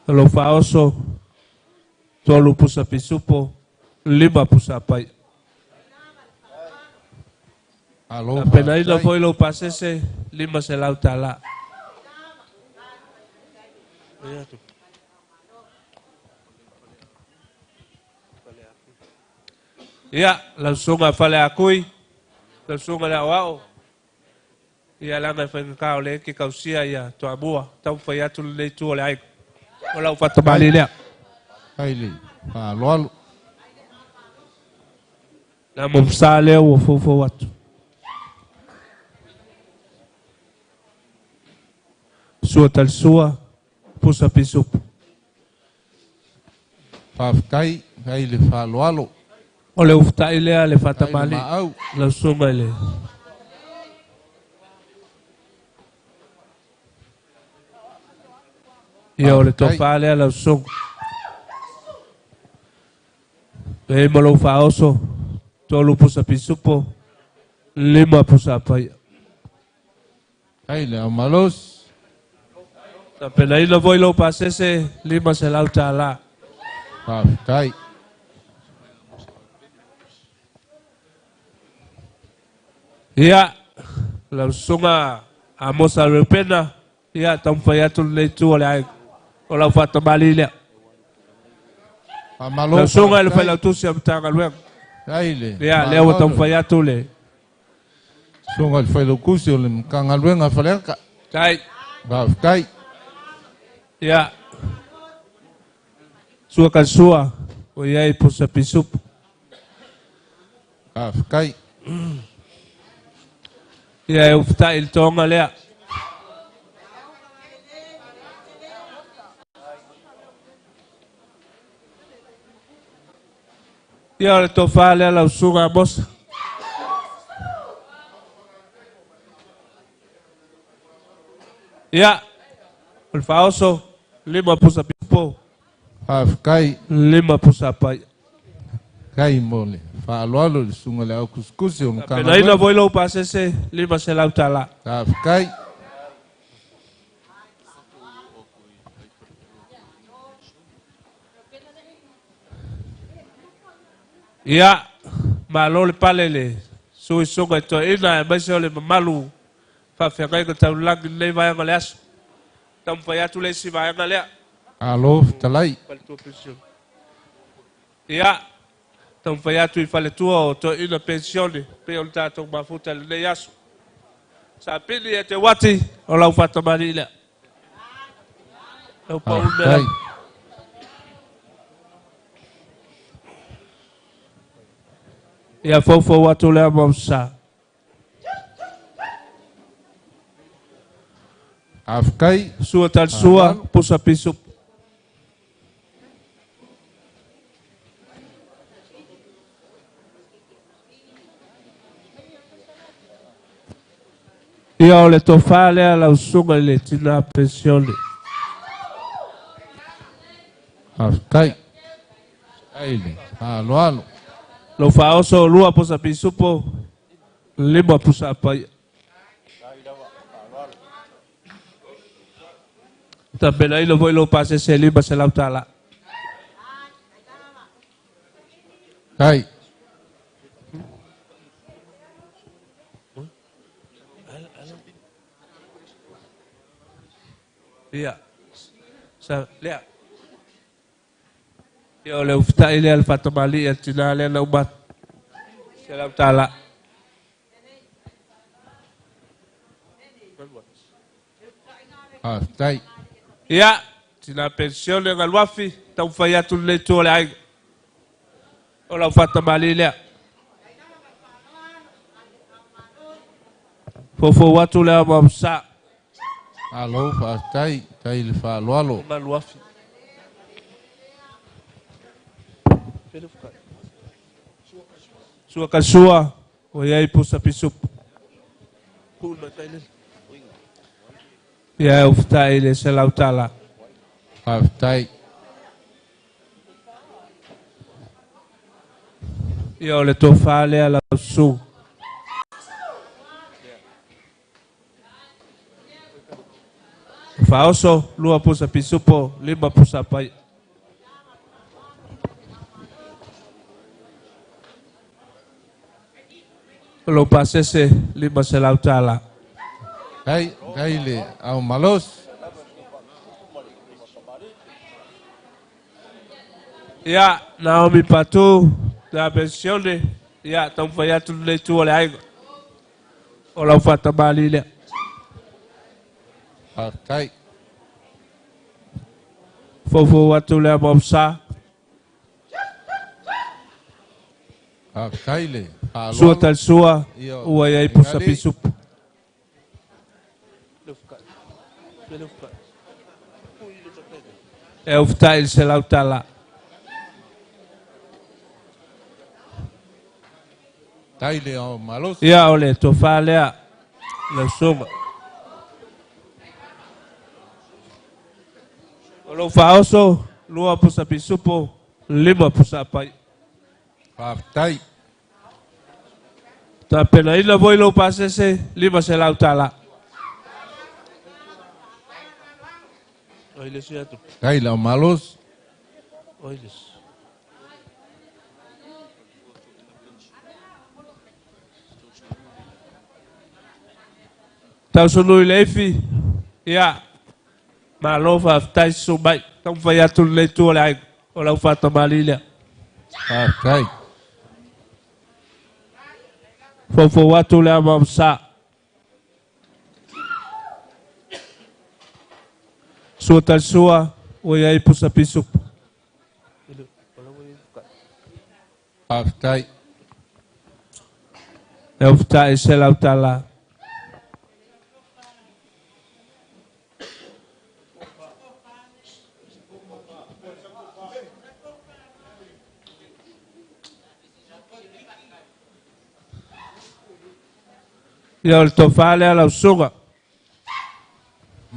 O lou faaoso, 3 pusa pisupo, 5 pusa paia. Alo Tapenaina faafetai. foi lou pasese, $500. Ia, lau susuga Faleakui, lau susuga le aoao, ia leaga e faigata o lea e te tausia ia Toamua, taumafai atu lenei itu o le aiga. O lau faatamalii lea. Faafetai le faaaloalo. Le amo sa lea ua foufou atu. Sua talisua, pusa pisupu. Faafetai. Faafetai i le faaaloalo. O le ufita'i lea le Faafetai i le faatamalii. maau. Lau susuga i le Ia o le Faafetai. tofa lea lau susuga. E ma lou faaoso, 3 pusa pisupo, 5 pusa paia. Faafetai le aumalosi. Tapenaina foi lou pasese, $500. Faafetai. Ia, lau susuga Amosa Reupena, ia taumafai atu lenei itu o le aiga. O lau faatamalii lea. Faamalo Lau susuga i le faafetai. failautusi o Matagaluega. Faafetai le Ia, lea ua faaaloalo. taumafai atu le. Susuga i le failautusi o le Matagaluega a Faleata. Tai. Faafetai. Ia. Sua kalisua, ua i ai pusa pisupu. Faafetai. Ia e ufita'i i le toga lea. Ia o le tofa lea lau susuga Amosa. Ia, o le faaoso, 5 pusa pisupo. Faafetai. 5 pusa paia. Kai mo le faaaloalo i le susuga i le aukusikusi o Tapenaina Matagaluega. foi lou pasese, $500. Faafetai. Ia, malo le pale le suisuga i toeaina aemaise o le mamalu faafeagaiga taulagi i lenei vaega o le aso. Taumafai atu le isi vaega lea. Alo fetalai. Faletua penisione. Ia, taumafai atu i faletua o toeaina penisione pei o le tatou mafuta i lenei aso. Sapili e te uati o lau faatamalii lea. Lau pau mea. Faafetai. Ia foufou atu lea ma sa. Faafetai. Sua talisua, pusa pisupo. Ia o le tofa lea lau susuga i le tina penisione. Faafetai. Faafetai le faaaloalo. Lou faaoso 2 pusa pisupo, 5 pusa paia. Tapenaina foi lou pasese $500. Tai. Ia, sa lea. Ia o le ufitai lea le faatamalii a le tina lea na uma atu. $100. Faafetai. Ia, tina penisione galuafi, taumafai atu lenei itu o le aiga. O lau faatamalii lea. Foufou atu lea ma sa. Alo faafetai. Tai le faaaloalo. Galuafi. Sua kasua, o iai pusa pisupo. Ia e ufitai le $100. Faafetai. Ia o le tofa lea lau susuga. Faaoso, 2 pusa pisupo, 5 pusa paia. O lou pasese, $500. Tai, tai le au malos. Ia, Naomi Patu, na pensione. Ia, taumafai atu lenei itu o le aiga. O lau faatamalii lea. Faafetai. Foufou atu lea ma sa. Faafetai le Sua faaaloalo. talisua, Ia ua iai pusa Gali. pisupo. E ufitai le $100. Tai le au malos. Ia o le tofa lea lau susuga. O lou faaoso, 2 pusa pisupo, 5 pusa paia. Faafetai. Tapenaina foi lou pasese, $500. Oi le atu. Tai le au malos. Oi le. Tausunui le ifi. Ia, malo faafetai susu mai. Taumafai atu lenei itu o le aiga. O lau faatamalii lea. Faafetai. Foufou atu lea ma sa. Sua talisua, ua iai pusa pisupo. Faafetai. E ufitai $100. Ia o le tofa lea lau susuga.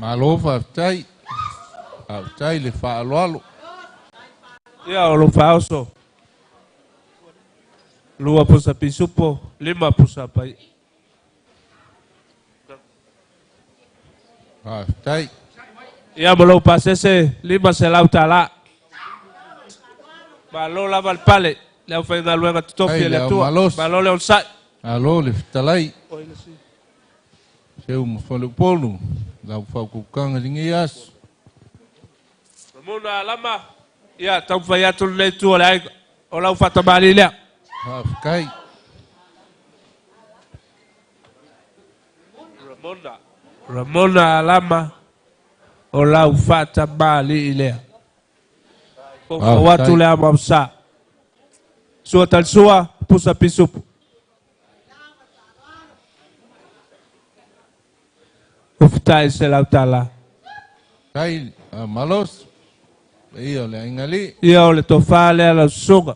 Malo faafetai. Faafetai le faaaloalo. Ia, o lou faaoso, 2 pusa pisupo, 5 pusa paia. Faafetai. Ia, ma lou pasese, $500. Malo lava le pale, le aufaigaluega totofi Ai a le le au Atua. malosi. Malo le onosai. Malo le fetalai. Seu ma faleupolu, lau faaukaukanga i lenei aso. Ramona Alama, ia, taumafai atu lenei itu o le aiga, o lau faatamalii lea. Faafetai. Ramona, Ramona Alama, o lau faatamalii lea. Foufou atu Faafetai. le ama sa. Sua talisua, pusa pisupu. Ufutai $100. Tai malosi. Paia o le aigalii. Ia, o le tofa lea lau susuga.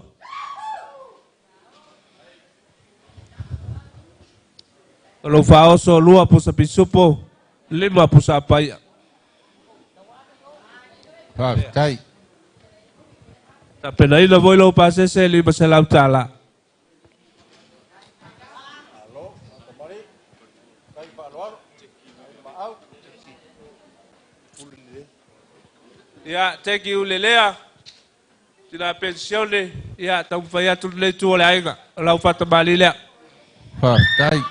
O lou faaoso, 2 pusa pisupo, 5 pusa paia. Faafetai. Tapenaina foi lou pasese, $500. Ia, teki ulelea, tina pensione, ia, taumafai atu lenei itu o le aiga, o lau faatamalii lea. Faafetai.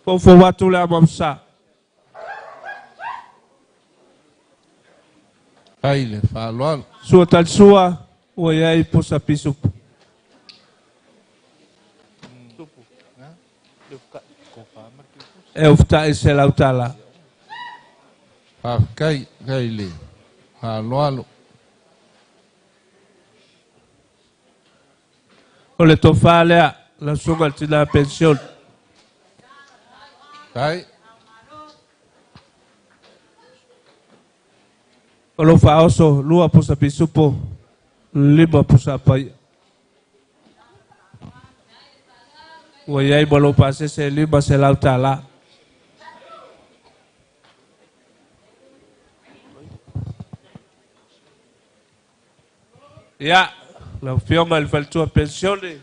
Foufou atu le ama sa. Tai le faaaloalo. Sua talisua, ua i ai pusa pisupu. E ufutai $100. Faafetai tai le faaaloalo. O le tofa lea, lau susuga i le tina pensione. Tai. O lou faaoso, 2 pusa pisupo, 5 pusa paia. Ua i ai ma lou pasese, $500. Ia, lau afioga i le faletua pensione,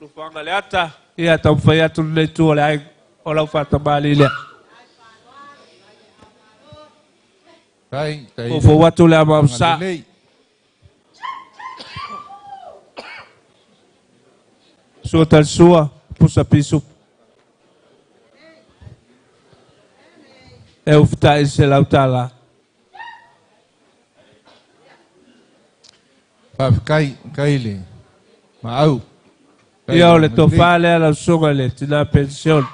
Lufuaga Leata, ia, taumafai atu lenei itu o le aiga, o lau faatamalii lea. Tai tai le Foufou atu le ama sa. agalelei. Sua talisua, pusa pisupu. E ufutai $100. Faafetai tai le maau. Tai Ia, le o le agalelei. tofa lea lau susuga i le tina pensione.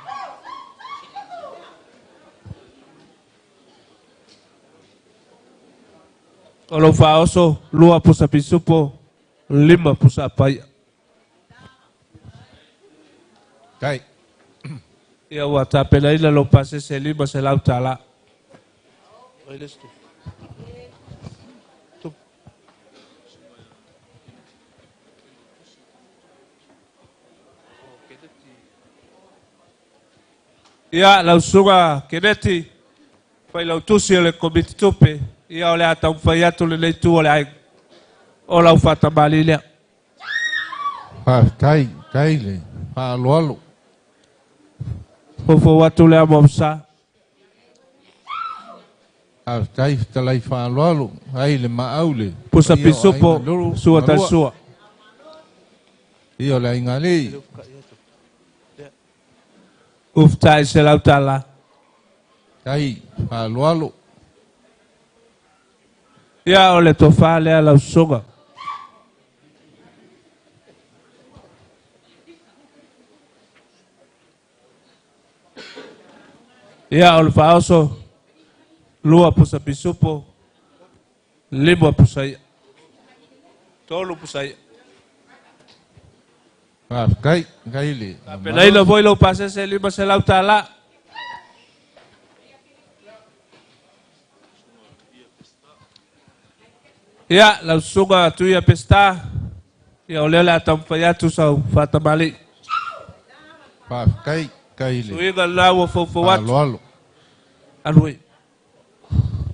O lou faaoso, 2 pusa pisupo, 5 pusa paia. Tai. Ia, ua tapenaina lou pasese, $500. Ia, lau susuga Keneti, failautusi o le komiti tupe, ia, o le a taumafai atu lenei itu o le aiga, o lau faatamalii lea. Faafetai tai le faaaloalo. Foufou atu le ama sa. Faafetai fetalai faaaloalo. Ai le maau le Pusa paia o pisupo, aiga lolo sua malua. talisua. Ia o le aigalii. Ufutai $100. Tai faaaloalo. Ia, o le tofa lea lau susuga. Ia, o le faaoso, 2 pusa pisupo, 5 pusa ia. 3 pusa ia. Faafetai tai le Tapenaina malosi. foi lou pasese, $500. Ia, lau susuga Tuia Peseta, ia, o lea o le a taumafai atu sau faatamalii. Faafetai. Kai le Suiga la ua foufou atu. Faaaloalo. Alu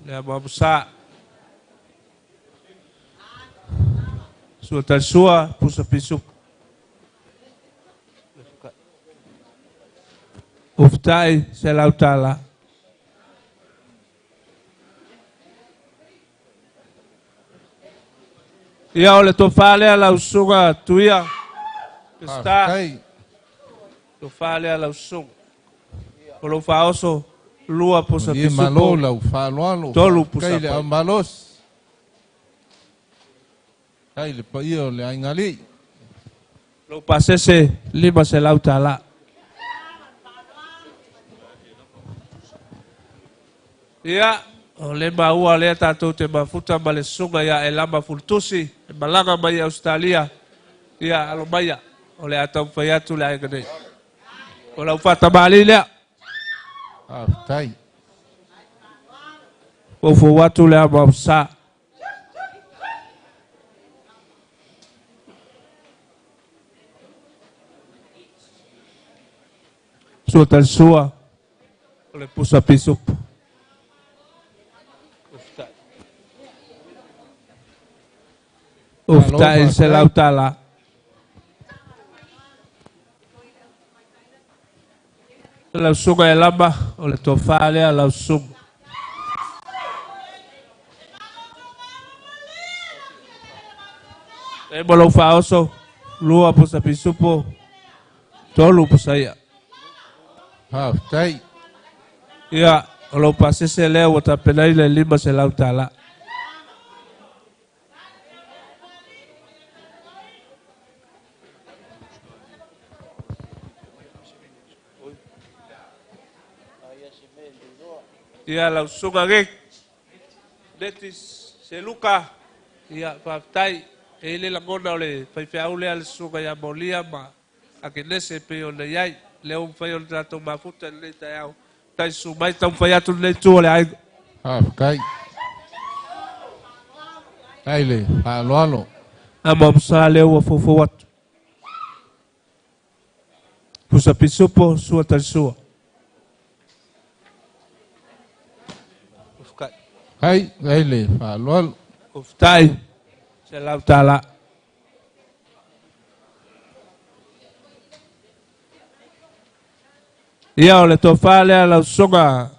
le Amoamosa. Sua talisua pusa pisupu. Ufutai se lautala. Ia o le tofā lea lau susuga Tuia Peseta. Faafetai. Tofā lea lau susuga. O lou faaoso lua pusa Malie malo pisupo. Lau faaaloalo. Tolu Faafetai pusa le pai. Au malosi. Kai le paia o le aigalii. Lou pasese $500. Ia, o le maua lea tatou te mafuta ma le susuga ia Elama Fulutusi, e malaga mai i Ausetalia. Ia, alo maia, o le a taumafai atu le aiga nei. O lau faatamālī lea. Faafetai. Foufou atu le Amoamosa. Sua talisua, o le pusa pisupu. Malo Ufutai se faafetai. Lautala. Lau susuga e lama, o le tofā lea lau susuga. E mo lou faaoso, lua pusa pisupo, tolu pusa ia. Faafetai. Ia, o lou pasese lea ua tapenaina e $500. Ia, lau susuga Rick, Letis Seluka, ia, faafetai. E i le lagona o le faifeau lea le susuga ia Molia ma Akenese pei ona i ai. Lea ua mafai ona tatou mafuta i lenei taeao. Tai susu mai taumafai atu lenei itu o le aiga. Faafetai. Kai le faaaloalo. Amoamosa lea ua foufou atu. Pusa pisupo, sua talisua. Ufukai. Kai kai le faaaloalo. Ufutai, $100. Ia o le tofā lea lau susuga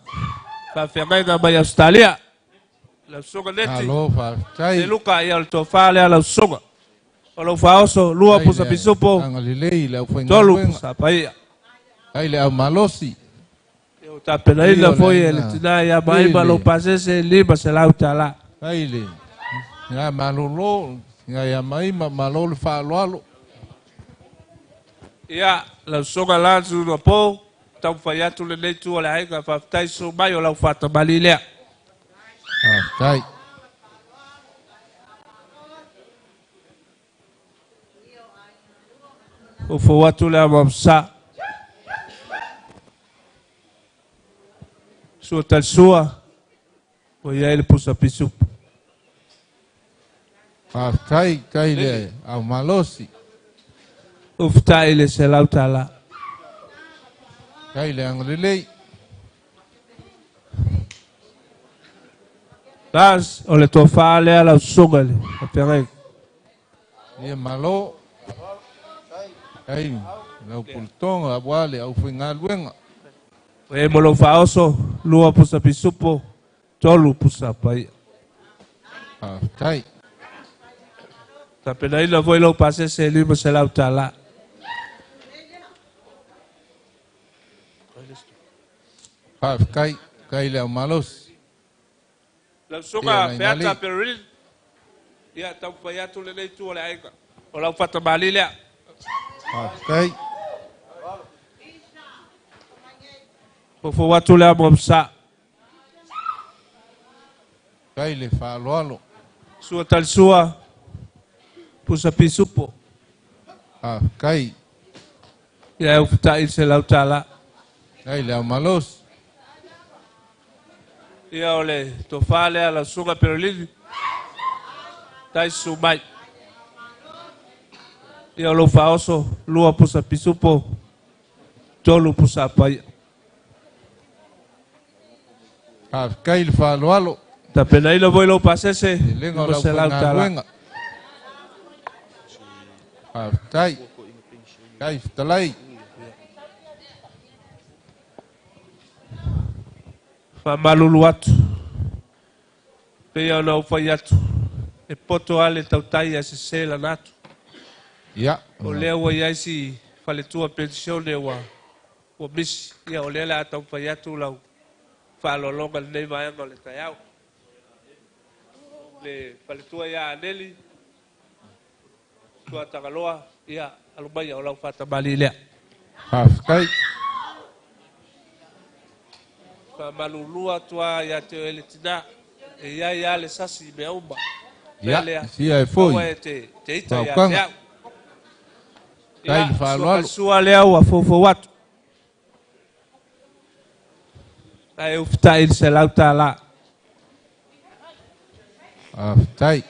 faafeagaiga mai Ausetalia. Lau susuga Neti. Malo faafetai. Seluka, ia o le tofā lea lau susuga. O lou faaoso, lua Kai pusa le pisupo, agalelei le tolu aufaigaluega. Pusa paia. Kai le au malosi. Ia o tapenaina Ia o le foi e le aiga. tina ia maima Lele. Lou pasese $500. Kai le ia malolo ia ia maima malo le faaaloalo. Ia, lau susuga Lanzu na po, taumafai atu lenei itu o le aiga, faafetai susu mai o lau faatamālī lea. Faafetai. Foufou atu le Amoamosa. Sua talisua, ua i ai le pusa pisupu. Faafetai kai le au malosi. Ufutai le $100. Kai le agalelei. Lars, o le tofā lea lau susuga i le faafeagaiga. Ia malo. Kai lau puletoga aua le aufaigaluega. E mo lou faaoso, lua pusa pisupo, tolu pusa paia. Faafetai. Tapenaina foi lou pasese e $500. Faafetai kai le au malosi. Lau Ia, susuga nai Feata nalei. Pererin, ia taumafai atu lenei itu o le aiga. O lau faatamālī lea. Faafetai. Foufou atu le Amoamosa. Kai le faaaloalo. Sua talisua, pusa pisupo. Faafetai. Ia e ufutai le $100. Kai le au malosi. Ia o le tofā lea lau susuga Perolini. Tai susu mai. Ia o lou faaoso, lua pusa pisupo, Tolu pusa paia. Faafetai le faaaloalo. Tapenaina foi lou pasese, Telega o le $500. aufaigaluega. Faafetai. Faafetai fetalai. Faamalulu atu, pei ona ou fai atu, e poto lava le tautai ae sese lana atu. Ia. O lea ua i ai si faletua penisione ua ua misi, ia o lea o le a taumafai atu lau faaaloaloga i lenei vaega o le taeao. Le faletua ia Aneli, Tuatagaloa, ia alu maia o lau faatamalii lea. Faafetai. Faamalulu atu lava ia te oe le tina, e i ai lava le sasi i mea uma. Mea Ia, lea, sia e foi. aua e te, te ita ia te Faukaga. au. Faafetai Ia, le faaaloalo. sua lea ua foufou atu. Ae ufitai i le $100. Faafetai.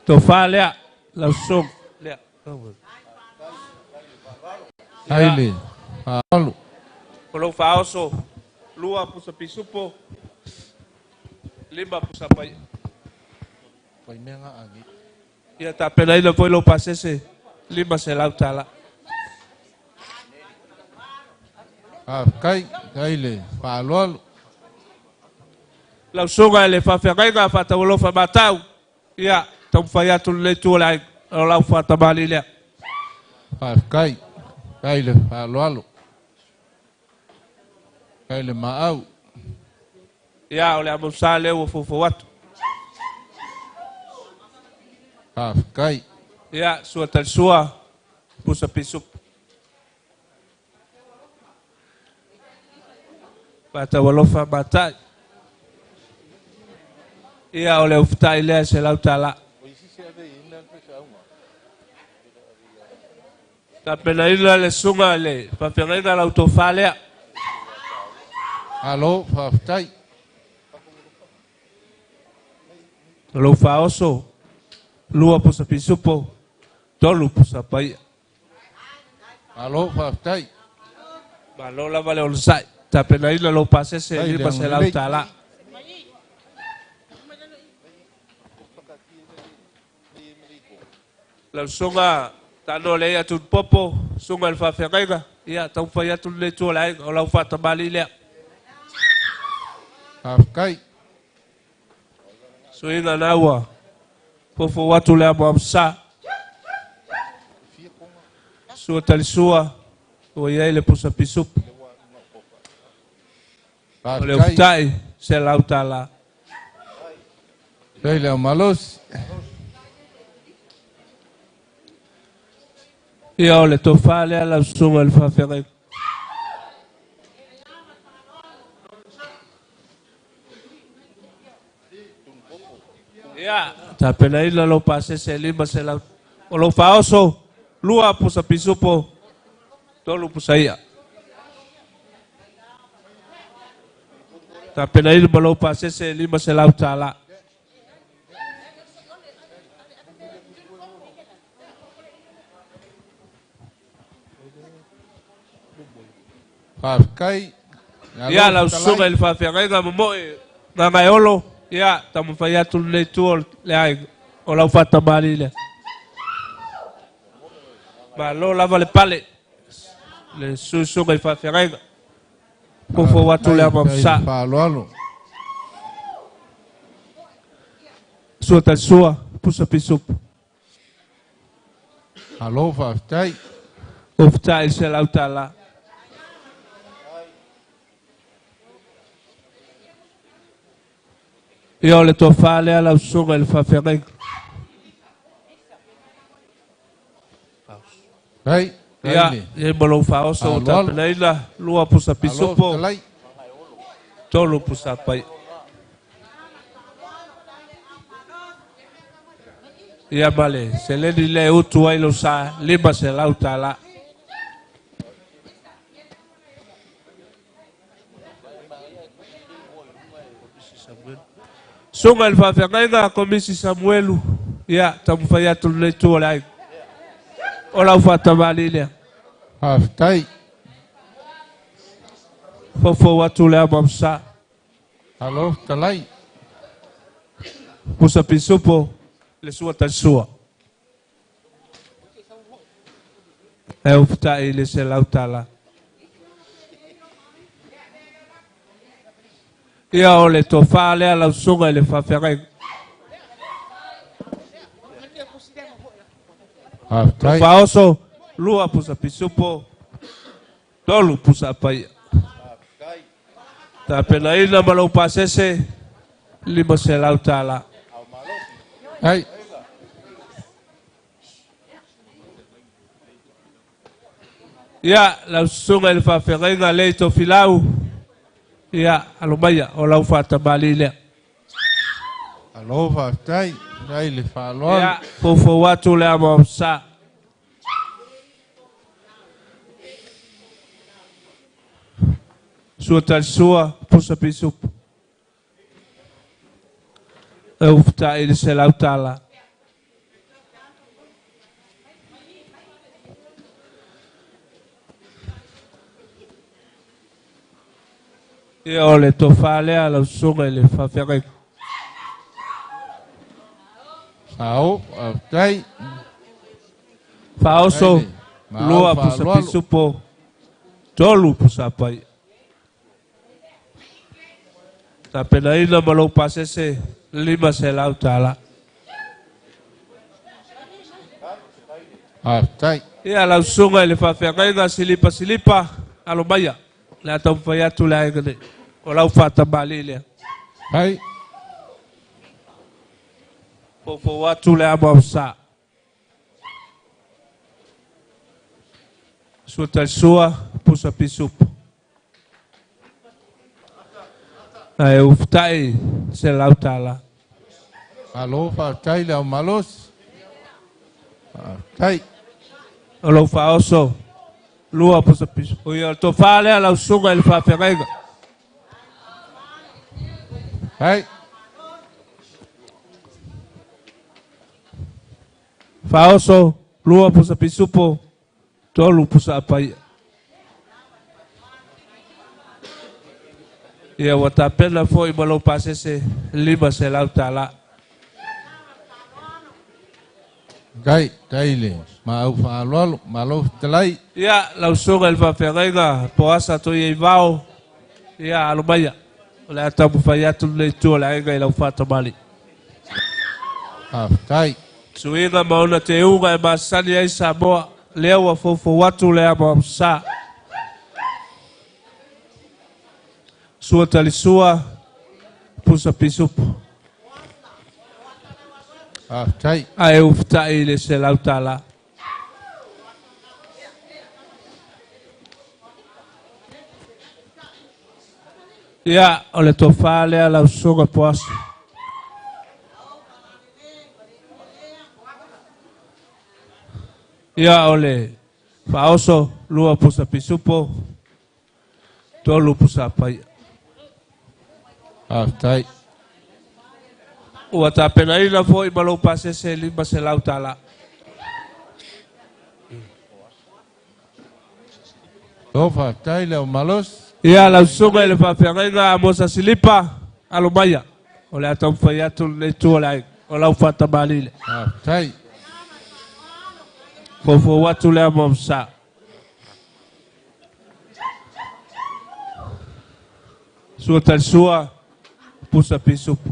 Tofa lea, lau susuga lea. Faafetai le faaaloalo. O lou faaoso, lua pusa pisupo, lima pusa paia. Ia tapenaina foi lou pasese, $500. Faafetai. Faafetai le faaaloalo. Lau susuga i le faafeagaiga faataualofa matau, ia taumafai atu lenei itu o le aiga, o lau faatamalii lea. Faafetai. Faafetai le faaaloalo. Faafetai le maau. Ia, o le amausa lea ua foufou atu. Faafetai. Ia, sua talisua, pusa pisupo. Faataualofa matai. Ia, o le ufitai lea e $100. Tapenaina le susuga i le faafeagaiga lau tofa lea. Malo, faafetai. O lou faaoso, lua pusa pisupo, tolu pusa paia. Malo, faafetai. Malo lava le onosai. Tapenaina lou pasese Faafetai le $500. agalelei. Lau susuga Tano Leia Tunupopo, susuga i le faafeagaiga, ia taumafai atu lenei itu o le aiga, o lau faatamalii lea. Faafetai. Suiga na ua foufou atu le amoamosa. Sua talisua, ua i ai le pusa pisupo. O le Faafetai. ufitai, $100. Faafetai le aumalosi. Ia o le tofa lea lau susuga i le faafeagaiga. Ia, tapenaina lou pasese e $500. O lou faaoso, lua pusa pisupo, tolu pusa ia. Tapenaina ma lou pasese e $500. Faafetai. Ia, Malo lau susuga fetalai. i le faafeagaiga momoe Gagaeolo, ia, taumafai atu lenei itu o le aiga, o lau faatamalii lea. Malo lava le pale, le susuga i faafeagaiga. Foufou atu le Faafetai. Faafetai amoamosa. le faaaloalo. Sua talisua, pusa pisupo. Malo, faafetai. Ufitai i le $100. Ia o le tofa lea lau susuga i le faafeagaiga. Faafetai. Ia, Faafetai le ia ma lou faaoso ua faaaloalo. tapenaina, lua pusa Malo pisupo, fetalai. tolu pusa paia. Ia ma le seleni lea e utu ai lou sa, $500. Susuga i le faafeagaiga Komisi Samuelu, Ia, taumafai atu lenei itu o le aiga. O lau faatamalii lea. Faafetai. Foufou atu le amo sa. Alo fetalai. Pusa pisupo le sua talisua. E ufutai le $100. Ia o le tofa lea lau susuga i le faafeagaiga. Faafetai. Faaoso, 2 pusa pisupo, 3 pusa paia. Tapenaina ma lou pasese, $500. Ai. Ia, lau susuga i le faafeagaiga lea i Tofilau, ia, alo maia, o lau faatamalii lea. Alo faafetai, ai le faaaloalo. Ia, foufou atu le amo sa. Sua talisua, pusa pisupo. E ufutai le $100. Ia o le tofa lea lau susuga i le faafeagaiga. Sao, faafetai. Faaoso, 2 pusa pisupo, 3 pusa paia. Tapenaina ma lou pasese, $500. Faafetai. Ia lau susuga i le faafeagaiga silipa silipa, alo maia. Le a taumafai atu le aiga nei. O lau faatamalii lea. Ai. Foufou atu le amo sa. Sua talisua, pusa pisupo. Ae ufutai $100. Alo faafetai le au malosi. Faafetai. O lou faaoso, 2 pusa pisupo. Ia o le tofa lea lau susuga i le faafeagaiga. Ai. Faaoso, 2 pusa pisupo, 3 pusa apaia. Ia ua tapena foi ma lou pasese $500. Tai, tai le ma au faaaloalo, malo fetalai. Ia, lau susuga i le faafeagaiga, Poasa Toia Ivao, ia, alo maia. O le a taumafai atu lenei itu o le aiga i lau faatamalii. Faafetai. Suiga ma ona teuga e masani ai Samoa, lea ua foufou atu le amo sa. Sua talisua, pusa pisupo. Faafetai. Ae ufutai le $100. Ia, o le tofa lea lau susuga Poasa. Ia, o le faaoso, 2 pusa pisupo, 3 pusa paia. Faafetai. Ua tapenaina foi ma lou pasese $500. O faafetai le au malosi. Ia, lau susuga i le faafeagaiga Amosa Silipa, alo maia. O le a taumafai atu lenei itu o le aiga. O lau faatamalii lea. Faafetai. Foufou atu le amo sa. Sua talisua, pusa pisupo.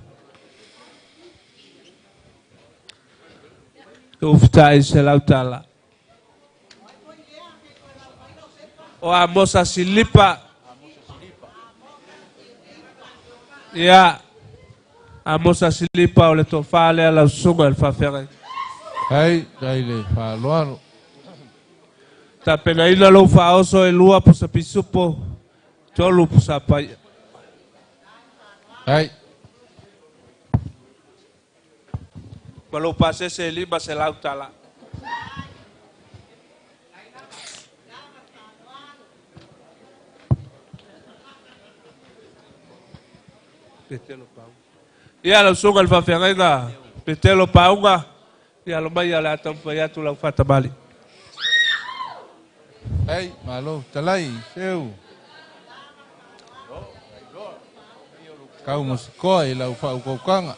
Ufutai $100. O Amosa Silipa. Ia, Amosa Silipa o le tofa lea lau susuga i le faafeagaiga. Ai, tai le faaaloalo. Tapenaina lou faaoso e 2 pusa pisupo, 3 pusa paia. Ai. Ma lou pasese e $500. Petelo Pauga. Ia, lau susuga i le faafeagaiga Petelo Pauga, Ia alo mai o le a taumafai atu lau faatamali. Ei, malo talai, seu. Kau masikoa i lau whaukaukaga.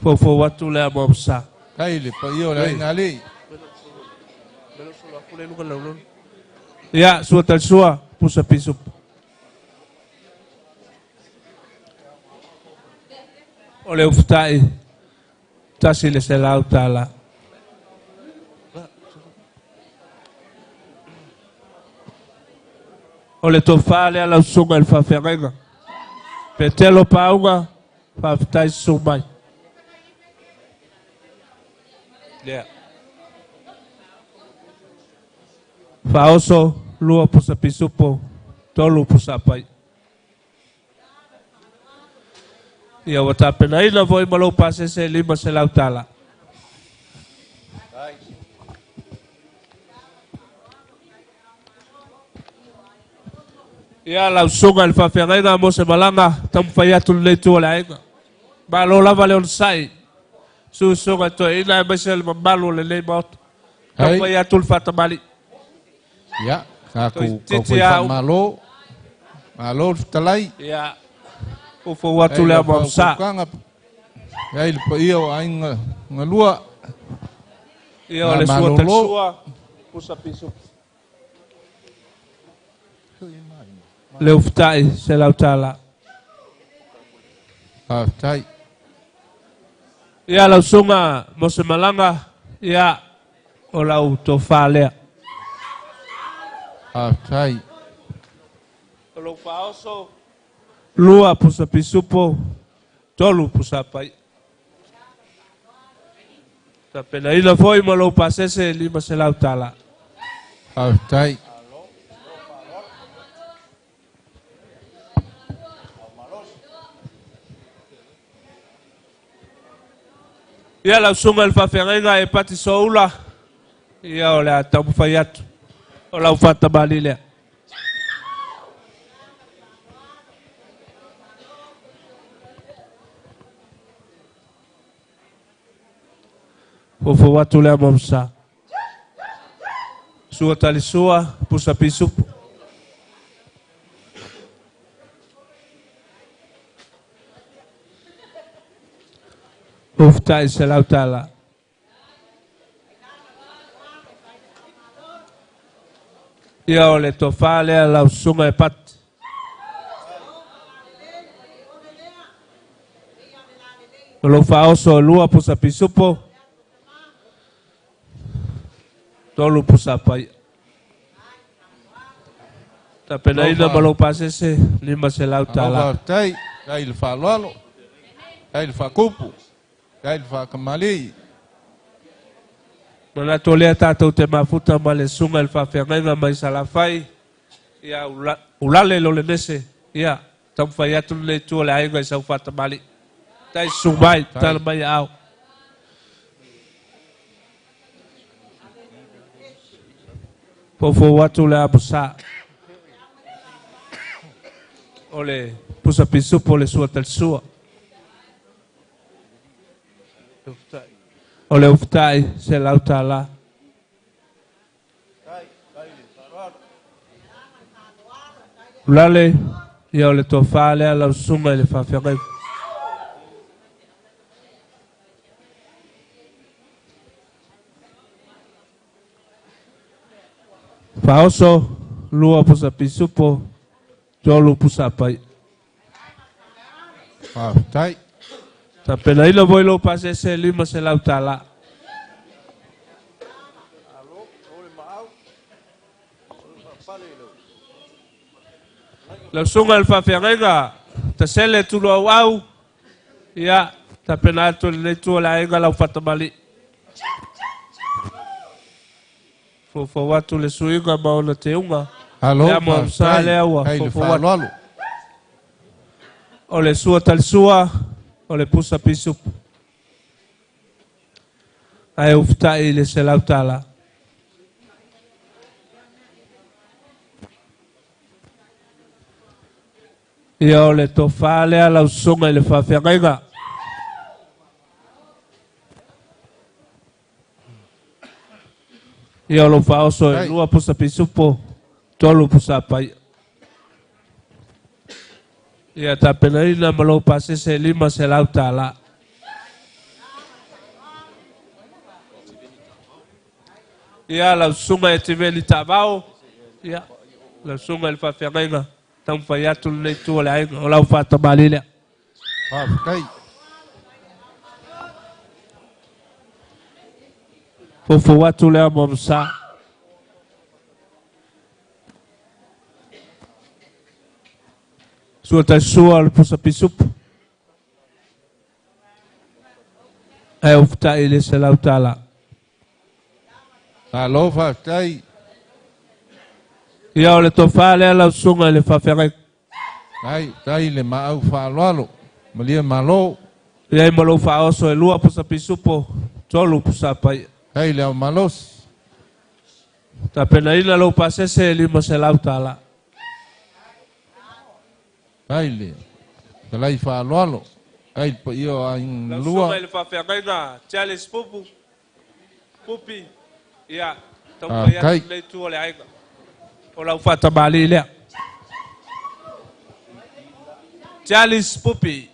Foufou atu le amo sa. Kai le paia o le aiga alii. Ia, sua talisua, pusa pisupu. O le ufutai, $100. O le tofa lea lau susuga i le faafeagaiga. Petelo Pauga, faafetai susu mai. Ia. Faaoso, 2 pusa pisupo, 3 pusa pai. Ia ua tapenaina foi ma lou pasese $500. Ia lau susuga i le faafeagaiga mo se malaga taumafai atu lenei itu o le aiga. Malo lava le onosai. Susuga toeaina aemaise le mamalu o lenei maota. Taumafai atu le faatamali. Ia, tatou taufai faamalo. Malo le fetalai. Ia, foufou atu le amo sa. Ia i le paia o aiga galua. Ia o le sua talisua, pusa pisu. Le ufutai, $100. Faafetai. Ia lau susuga mo se malaga, ia o lau tofa lea. Faafetai. O lou faaoso, 2 pusa pisupo, 3 pusa pai. Tapenaina foi ma lou pasese $500. Faafetai. Ia lau susuga i le faafeagaiga e Pati Soula, ia o le a taumafai atu o lau faatamali lea. Foufou atu le amo sa. Sua talisua, pusa pisupu. Ufutai $100. Ia o le tofa lea lau susuga e Pati. O lou faaoso 2 pusa pisupo, 3 pusa pai. Tapenaina ma lou pasese $500. Faafetai, kai le faaaloalo, kai le faakupu, kai le faakamali. Manatu lea tatou te mafuta ma le susuga i le faafeagaiga mai Salafai. Ia ulale lo le nese. Ia taumafai atu lenei itu o le aiga i sau faatamali. Tai susu mai, tala mai ao. Foufou atu le amosa. O le pusa pisupo le sua talisua. O le ufutai $100. Ulale, ia o le tofa lea lau susuga i le faafeagaiga. Faaoso, 2 pusa pisupo, 3 pusa pai. Faafetai. Tapenaina foi lou pasese $500. Lau susuga i le faafeagaiga, tasele tuluauau, ia tapena atu lenei itu o le aiga lau faatamali. Foufou atu le suiga ma ona teuga. Alo, Le amo sa lea ua kai le foufou atu. faaaloalo. O le sua talisua, o le pusa pisupu. Ae ufutai i le $100. Ia o le tofa lea lau susuga i le faafeagaiga. Ia o lou faaoso e 2 pusa pisupo, 3 pusa paia. Ia tapenaina ma lou pasese $500. Ia lau susuga e Tiveli Taavao, ia lau susuga i le faafeagaiga, taumafai atu lenei itu o le aiga, o lau faatamalii lea. Faafetai. Foufou atu le amo amasa. Sua taisua o le pusa pisupu. Ae ufutai le $100. Malo faafetai. Ia o le tofa lea lau susuga i le faafeagaiga. Tai, tai le maau faaaloalo. Malia malo. Ia i ma lou faaoso e 2 pusa pisupo, 3 pusa paia. Tai le au malosi. Tapenaina lou pasese e $500. Tai le talai faaaloalo. Tai le paia o aiga Lau lua. susuga i le faafeagaiga, Charles Pupu, Pupi, ia, taumafai atu lenei itu o le aiga. O lau faatamalii lea. Charles Pupi.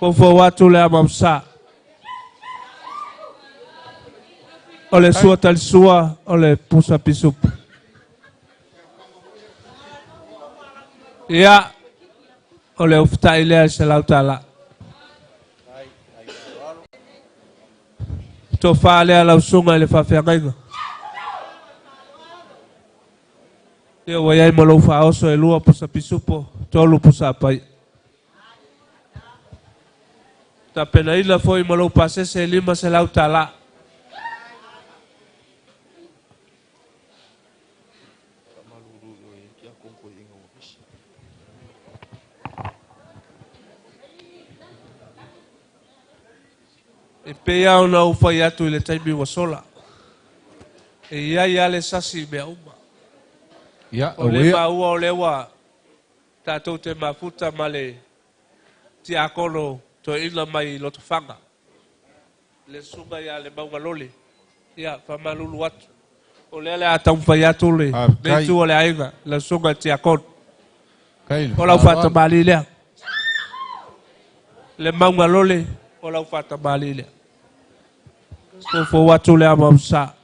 Foufou atu le amamsa. O le sua talisua, o le pusa pisupu. Ia, o le ufutai lea i $100. Tofa lea lau susuga i le faafeagaiga. Ia ua iai ma lou faaoso e 2 pusa pisupo, 3 pusa paia. Tapenaina foi ma lou pasese e $500. E pei lava ona ou fai atu i le taimi ua sola. E iai lava le sasi i mea uma. Ia, O le maua o lea ua tatou te mafuta ma le tiakono toeaina mai i Lotofaga. Le susuga ia le Maugalole. Ia, faamalulu atu. O lea le a taumafai atu le Faafetai. itu o le aiga, le susuga i tiakono. Tai le O lau faaaloalo. faatamalii lea. Le Maugalole, o lau faatamalii lea. Foufou atu le amamsa.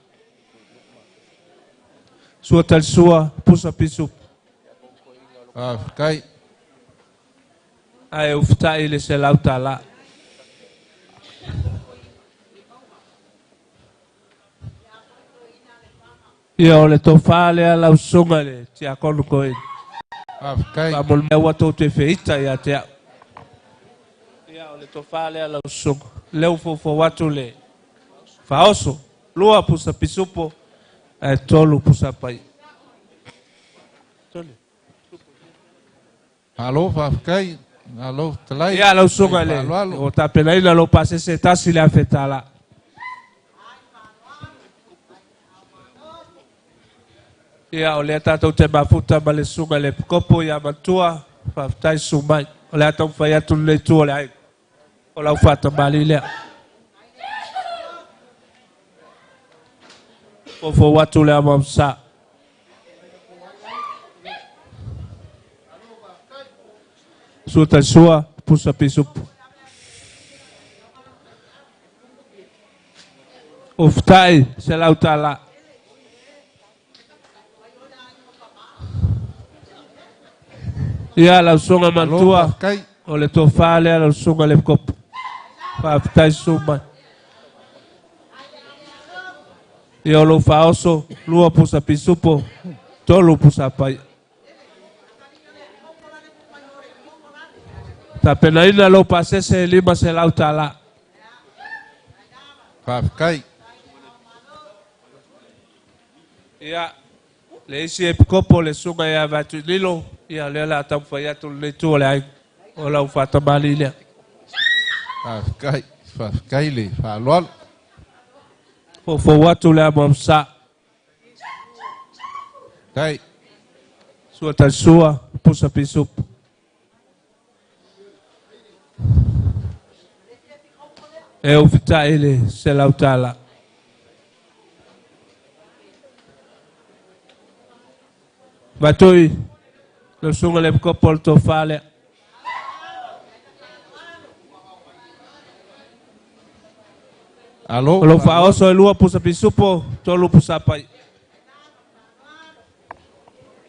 Sua talisua, pusa pisupu. Faafetai. Ae ufutai le $100. Ia o le tofa lea lau susuga i le tiakono koe. Faafetai. Faamole mea ua tou te feita ia te au. Ia o le tofa lea lau susuga. Leu foufou atu le faaoso. 2 pusa pisupo, ae 3 pusa paia. Malo faafetai. Malo talai. Ia lau susuga i le Faaaloalo. o tapenaina lou pasese $1,000. Ia o lea tatou te mafuta ma le susuga i le Epikopo ia Matua, faafetai susu mai. O le a taumafai atu lenei itu o le aiga. O lau faatamalii lea. Foufou atu le amamsa. Sua talisua, pusa pisupu. Ufutai, $100. Ia lau susuga Matua, Faafetai. o le tofa lea lau susuga le Epikopo. Faafetai susu mai. Ia o lou faaoso, 2 pusa pisupo, 3 pusa paia. Tapenaina lou pasese e $500. Faafetai. Ia, le isi Epikopo le susuga ia Vatuililo, ia lea le a taumafai atu lenei itu o le aiga. O lau faatamalii lea. Faafetai. Faafetai le faaaloalo. Foufou atu le amamsa. Tai. Sua talisua, pusa pisupu. E E ufita'i i le $100. Matui, lau susuga i le Epikopo o le tofa lea. Alo. O lou faaoso e 2 pusa pisupo, 3 pusa pai.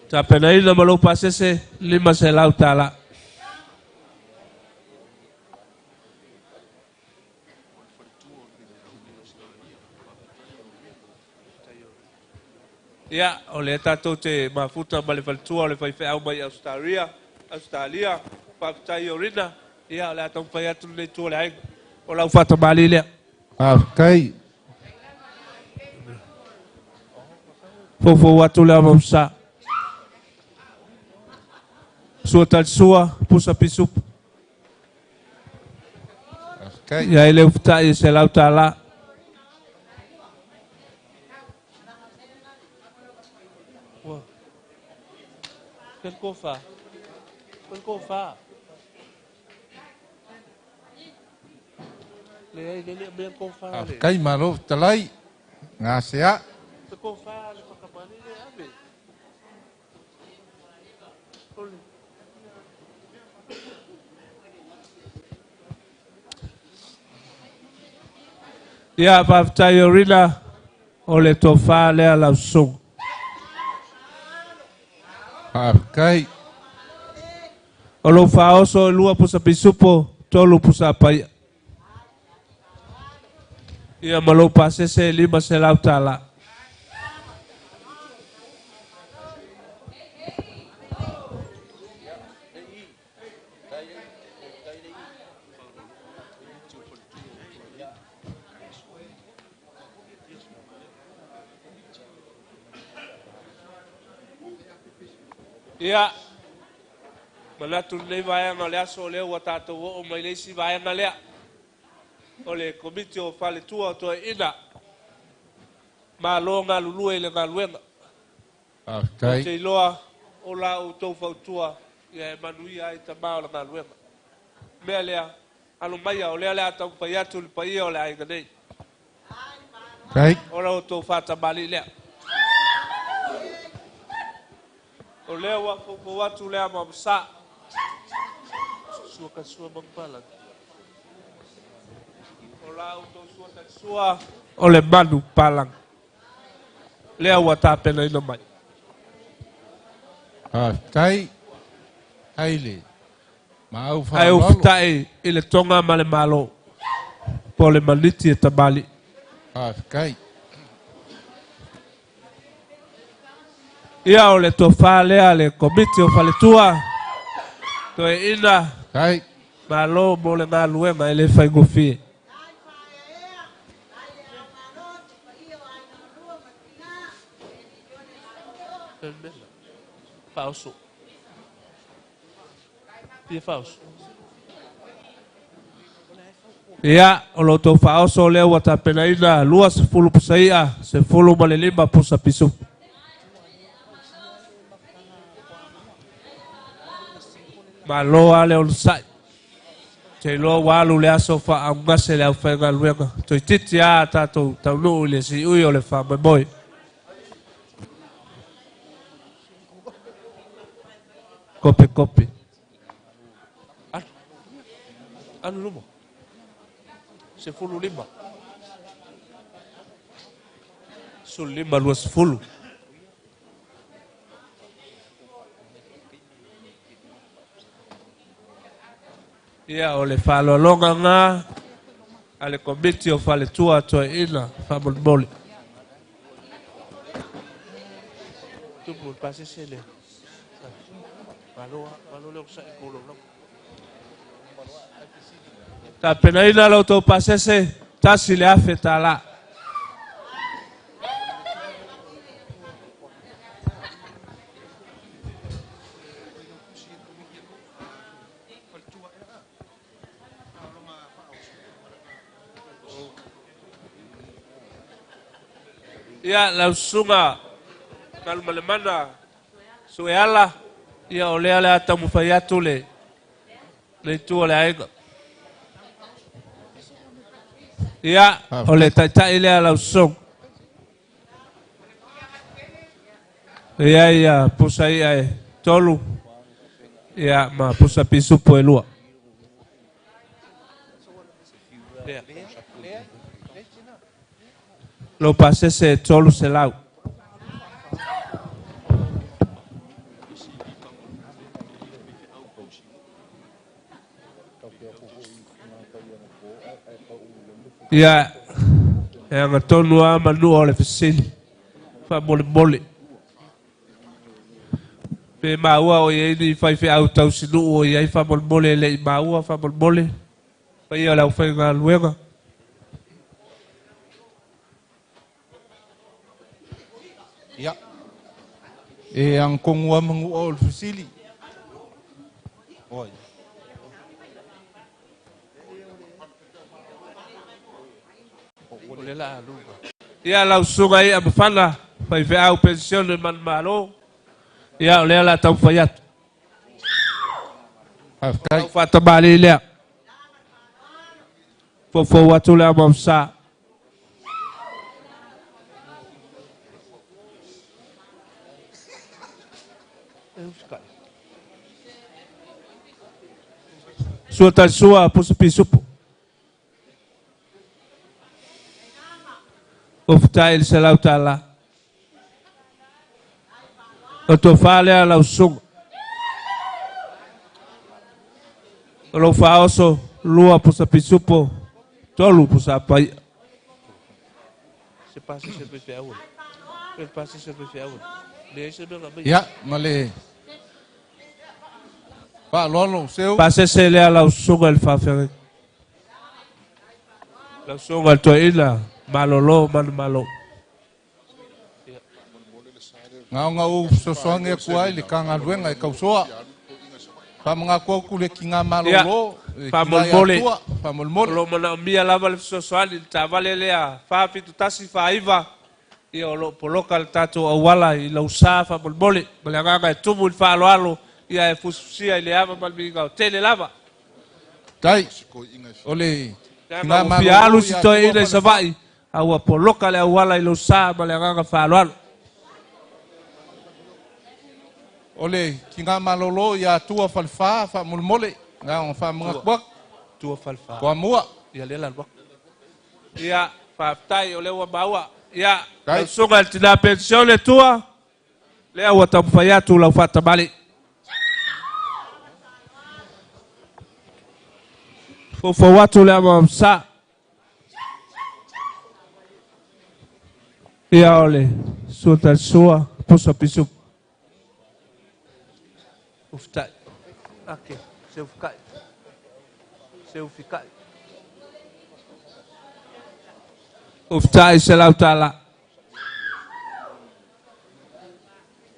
Tapenaina ma lou pasese $500. Ia, o lea tatou te mafuta ma le faletua o le faifeau mai Ausetalia, Ausetalia, faafetai Orina. Ia, o le a taumafai atu lenei itu o le aiga. O lau faatamalii lea. Faafetai. Foufou atu le amausa. Sua talisua, pusa pisupu. Faafetai. Ia, e le ufita'i e $100. Ua. Kofa. Kofa. Leai, le le mea kofa le. Faafetai malo fetalai. Gasea. Se kofa le whakamani le ave. Ole. Ia, faafetai Orina, o le tofa lea lau susuga. Faafetai. O lou faaoso e 2 pusa pisupo, 3 pusa paia. Ia ma lou pasese e $500. Ia, manatu lenei vaega o le aso o lea ua tatou oo mai le isi vaega lea. O le komiti o faletua o toeaiina. Malo galulue i le galuega. Faafetai. Ou te iloa o la outou fautua ia e manuia ai tama o le galuega. Mea lea, alo maia o lea le a taumafai atu le paia o le aiga nei. Faafetai. O la outou faatamalii lea. O lea ua foufou atu le ama masa. Sua ka sua mangpala. O la outou sua talisua o le manu palang. Lea ua tapenaina mai. Faafetai. Haile. Ma au Ae faaaloalo. ufita'i i le toga ma le malo. Po le maniti e tamali. Faafetai. Ia o le tofa lea le komiti o faletua. Toeaiina. Faafetai. Malo mo le galuega e le faigofie. Faaoso. Fia faaoso. Ia, o lo outou faaoso lea ua tapenaina 20 pusa i'a, 15 pusa pisupu. Malo lava le onosai. Te iloa ua alu le aso faaugase le aufaigaluega. Toeitiiti lava tatou taunuu i le siui o le faamoemoe. Kope kope. Alu. Alu luma. 15. 15 20. Ia o le faaaloaloga lena a le komiti o faletua toeaiina faamolemole. Tupu le pasese lea. Malo malo le onosai i kou laulau. Tapenaina la outou pasese, $1,000. Ia, lau susuga Galumalemana Sueala, ia o lea le a taumafai atu le itu o le aiga. Ia, o le taitai lea lau susuga. E i ai ia pusa i'a e 3, ia ma pusa pisupo e 2. Lo pasese e 300. Ia, e agatonu a manua o le fesili. Faamolemole. Pe maua o iai ni faifeau tausinuu o iai faamolemole e le'i maua faamolemole. Paia o le aufaigaluega. Ia. E agatonu a manua o le fesili. Oi. Ia lau susuga ia mafana faifeau pensione manumalo. Ia o lea la taumafai atu. Faafetai. Lau faatamālī lea. Foufou atu le amausa. Sua talisua pusa pisupo. Ofutai le $100. O tofa lea lau susuga. O lou faaoso 2 pusa pisupo, 3 pusa apaia. Se pasi se faifeau. Se pasi se faifeau. Leai se mea na maia. Ia, ma le faaaloalo seu. Pasese lea lau susuga i le faafeagaiga. Lau susuga i le toeaina, malolo manumalo. Gaoga ou fesoasoani atu ai le Matagaluega e tausoa. Faamagatu atu le tina malolo, le tina Faamolemole. ia atua, faamolemole. O lo o manaomia lava le fesoasoani i le taavale lea 47149. Ia o lo o poloka le tatou auala i lausa faamolemole. Ma le agaga e tumu i le faaaloalo, ia e fusifusia i le ava ma le miiga o tele lava. Tai, o le Leaga tina ua fia alu malolo si ia toeaina atua i Savaii, a ua poloka le auala i lausa ma le agaga faaaloalo. O le tina malolo ia atua falefa faamolemole. Gaoga faamagatu atu. Tua falefa. Toamua. Ia lea la alu atu. Ia, faafetai o lea ua maua. Ia, Tai. lau susuga i le tina penisione tua, lea ua taumafai atu lau faatamali. Foufou atu le amamsa. Ia o le sua talisua, pusa pisupo. Ufutai. Ake, se ufukai. Se ufikai. Ufutai $100.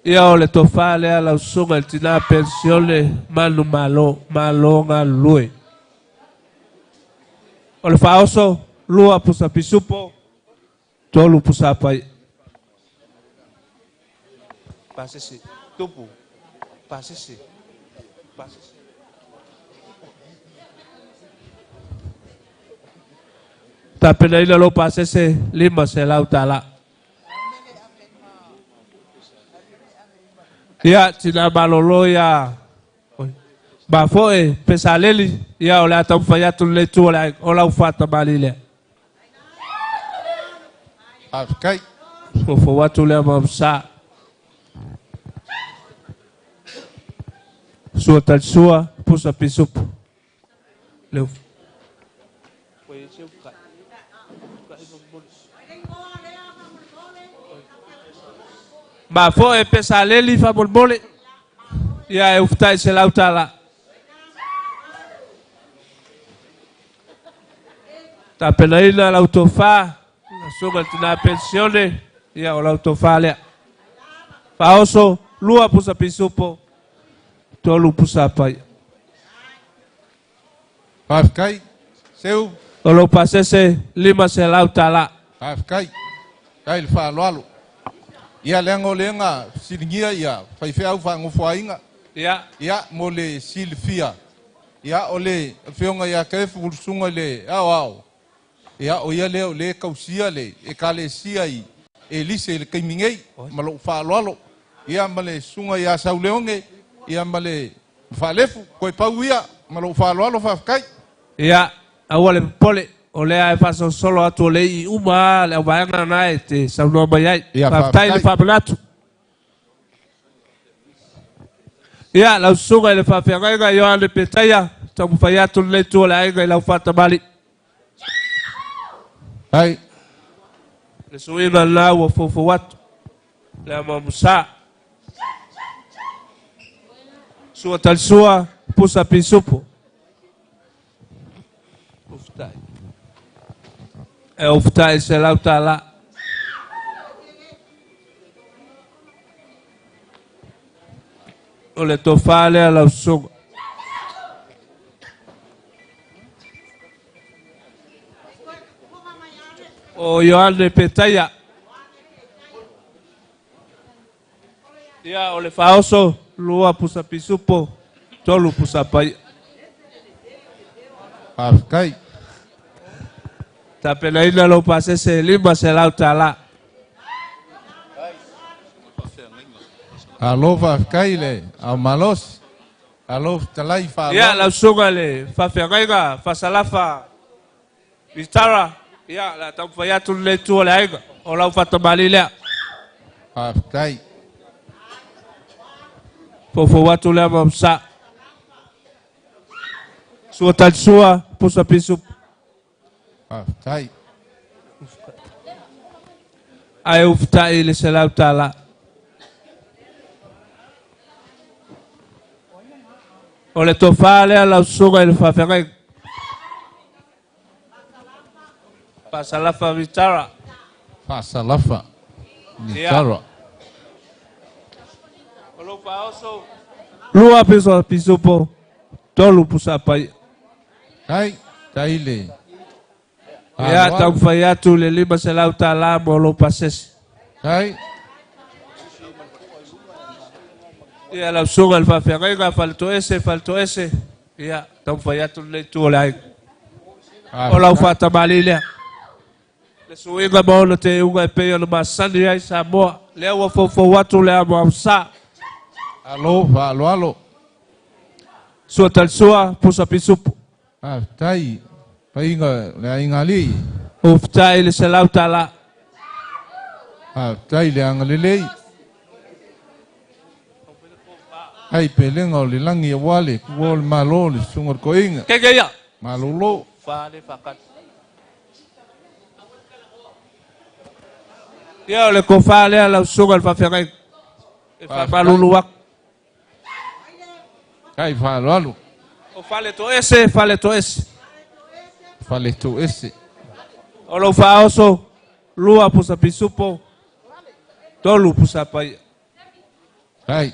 Ia o le tofa lea lau susuga i le tina penisione manumalo, malo galulue. O le faaoso, 2 pusa pisupo, 3 pusa apai. Pasese, tupu, pasese, pasese. Tapenaina lou pasese $500. Ia, tina malolo ia mafoe pesaleli. Ia o le a taumafai atu lenei itu o le aiga. O lau faatamālī lea. Faafetai. Foufou atu le amamsa. Sua talisua, pusa pisupo. Leu. Mafoe pesaleli faamolemole. Ia e ufutai $100. Tapenaina lau tofa, lau susuga i le tina penisione, ia o lau tofa lea. Faaoso, 2 pusa pisupo, 3 pusa apai. Faafetai. Seu. O lou pasese $500. Faafetai. Tai le faaaloalo. Ia leaga o lea fesiligia ia faifeau faanofoaiga. Ia. Ia mo le silafia. Ia o le afioga ia Kefu le susuga i le aoao. Ia o ia lea o lē tausia le ekalesia i Elise i le taimi nei ma lo'u fa'aloalo. Ia ma le susuga iā Sauleoge ia ma le Faalefu toe pau ia ma lo'u fa'aloalo. Faafetai. Ia, aua le popole, o lea e faasolosolo atu o le i uma le auvaega na e te saunoa mai ai. Ia, Faafetai le faafetai. Faamanatu. Ia, lau susuga i le faafeagaiga Ioane Petaia, taumafai atu lenei itu o le aiga i lau faatamali. Ai. Le suiga lena ua foufou atu. Le amamusa. Sua talisua, pusa pisupo. Ufutai. E ufutai $100. O le tofa lea lau susuga. O Ioane Petaia. Ia, o le faaoso, 2 pusa pisupo, 3 pusa paia. Faafetai. Tapenaina lou pasese $500. Alo faafetai le au malosi. Alo fetalai Ia, fa'aloalo. Lau susuga i le faafeagaiga Fasalafa Vitara, ia, le a taumafai atu lenei itu o le aiga. O lau faatamali lea. Faafetai. Foufou atu lea ma sa. Sua talisua, pusa pisupo. Faafetai. Ae ufutai i le $100. O le tofa lea lau susuga i le faafeagaiga. Fasalafa Vitara. Fa'asalafa Mitara. O lou faaoso. 2 pusa pisupo, 3 pusa paia. Tai tai le Ia, aloalo. Taumafai atu le $500 mo lou pasese. Tai. Ia, lau susuga i le faafeagaiga Faletoese Faletoese. Ia, taumafai atu lenei itu o le aiga. O lau Faafetai. Faatamali lea. Le suiga ma ona teuga e pei ona masani ai Samoa. Lea ua foufou atu le amoamosa. Alo fa'aloalo. Sua talisua, pusa pisupo. Faafetai paiga le aiga alii. Ufutai i le $100. Faafetai le agalelei. Ai pelega o le lagi auā le tua o le Mālō le susuga o le toeaina. Keke ia. Malolo. Fale fakati. Ia, o le kofa lea lau susuga i le faafeagaiga. E faamalulu atu. Tai fa'aloalo. O fale toese, fale toese. Fale to'ese. O lou faaoso, 2 pusa pisupo, 3 pusa paia. Tai.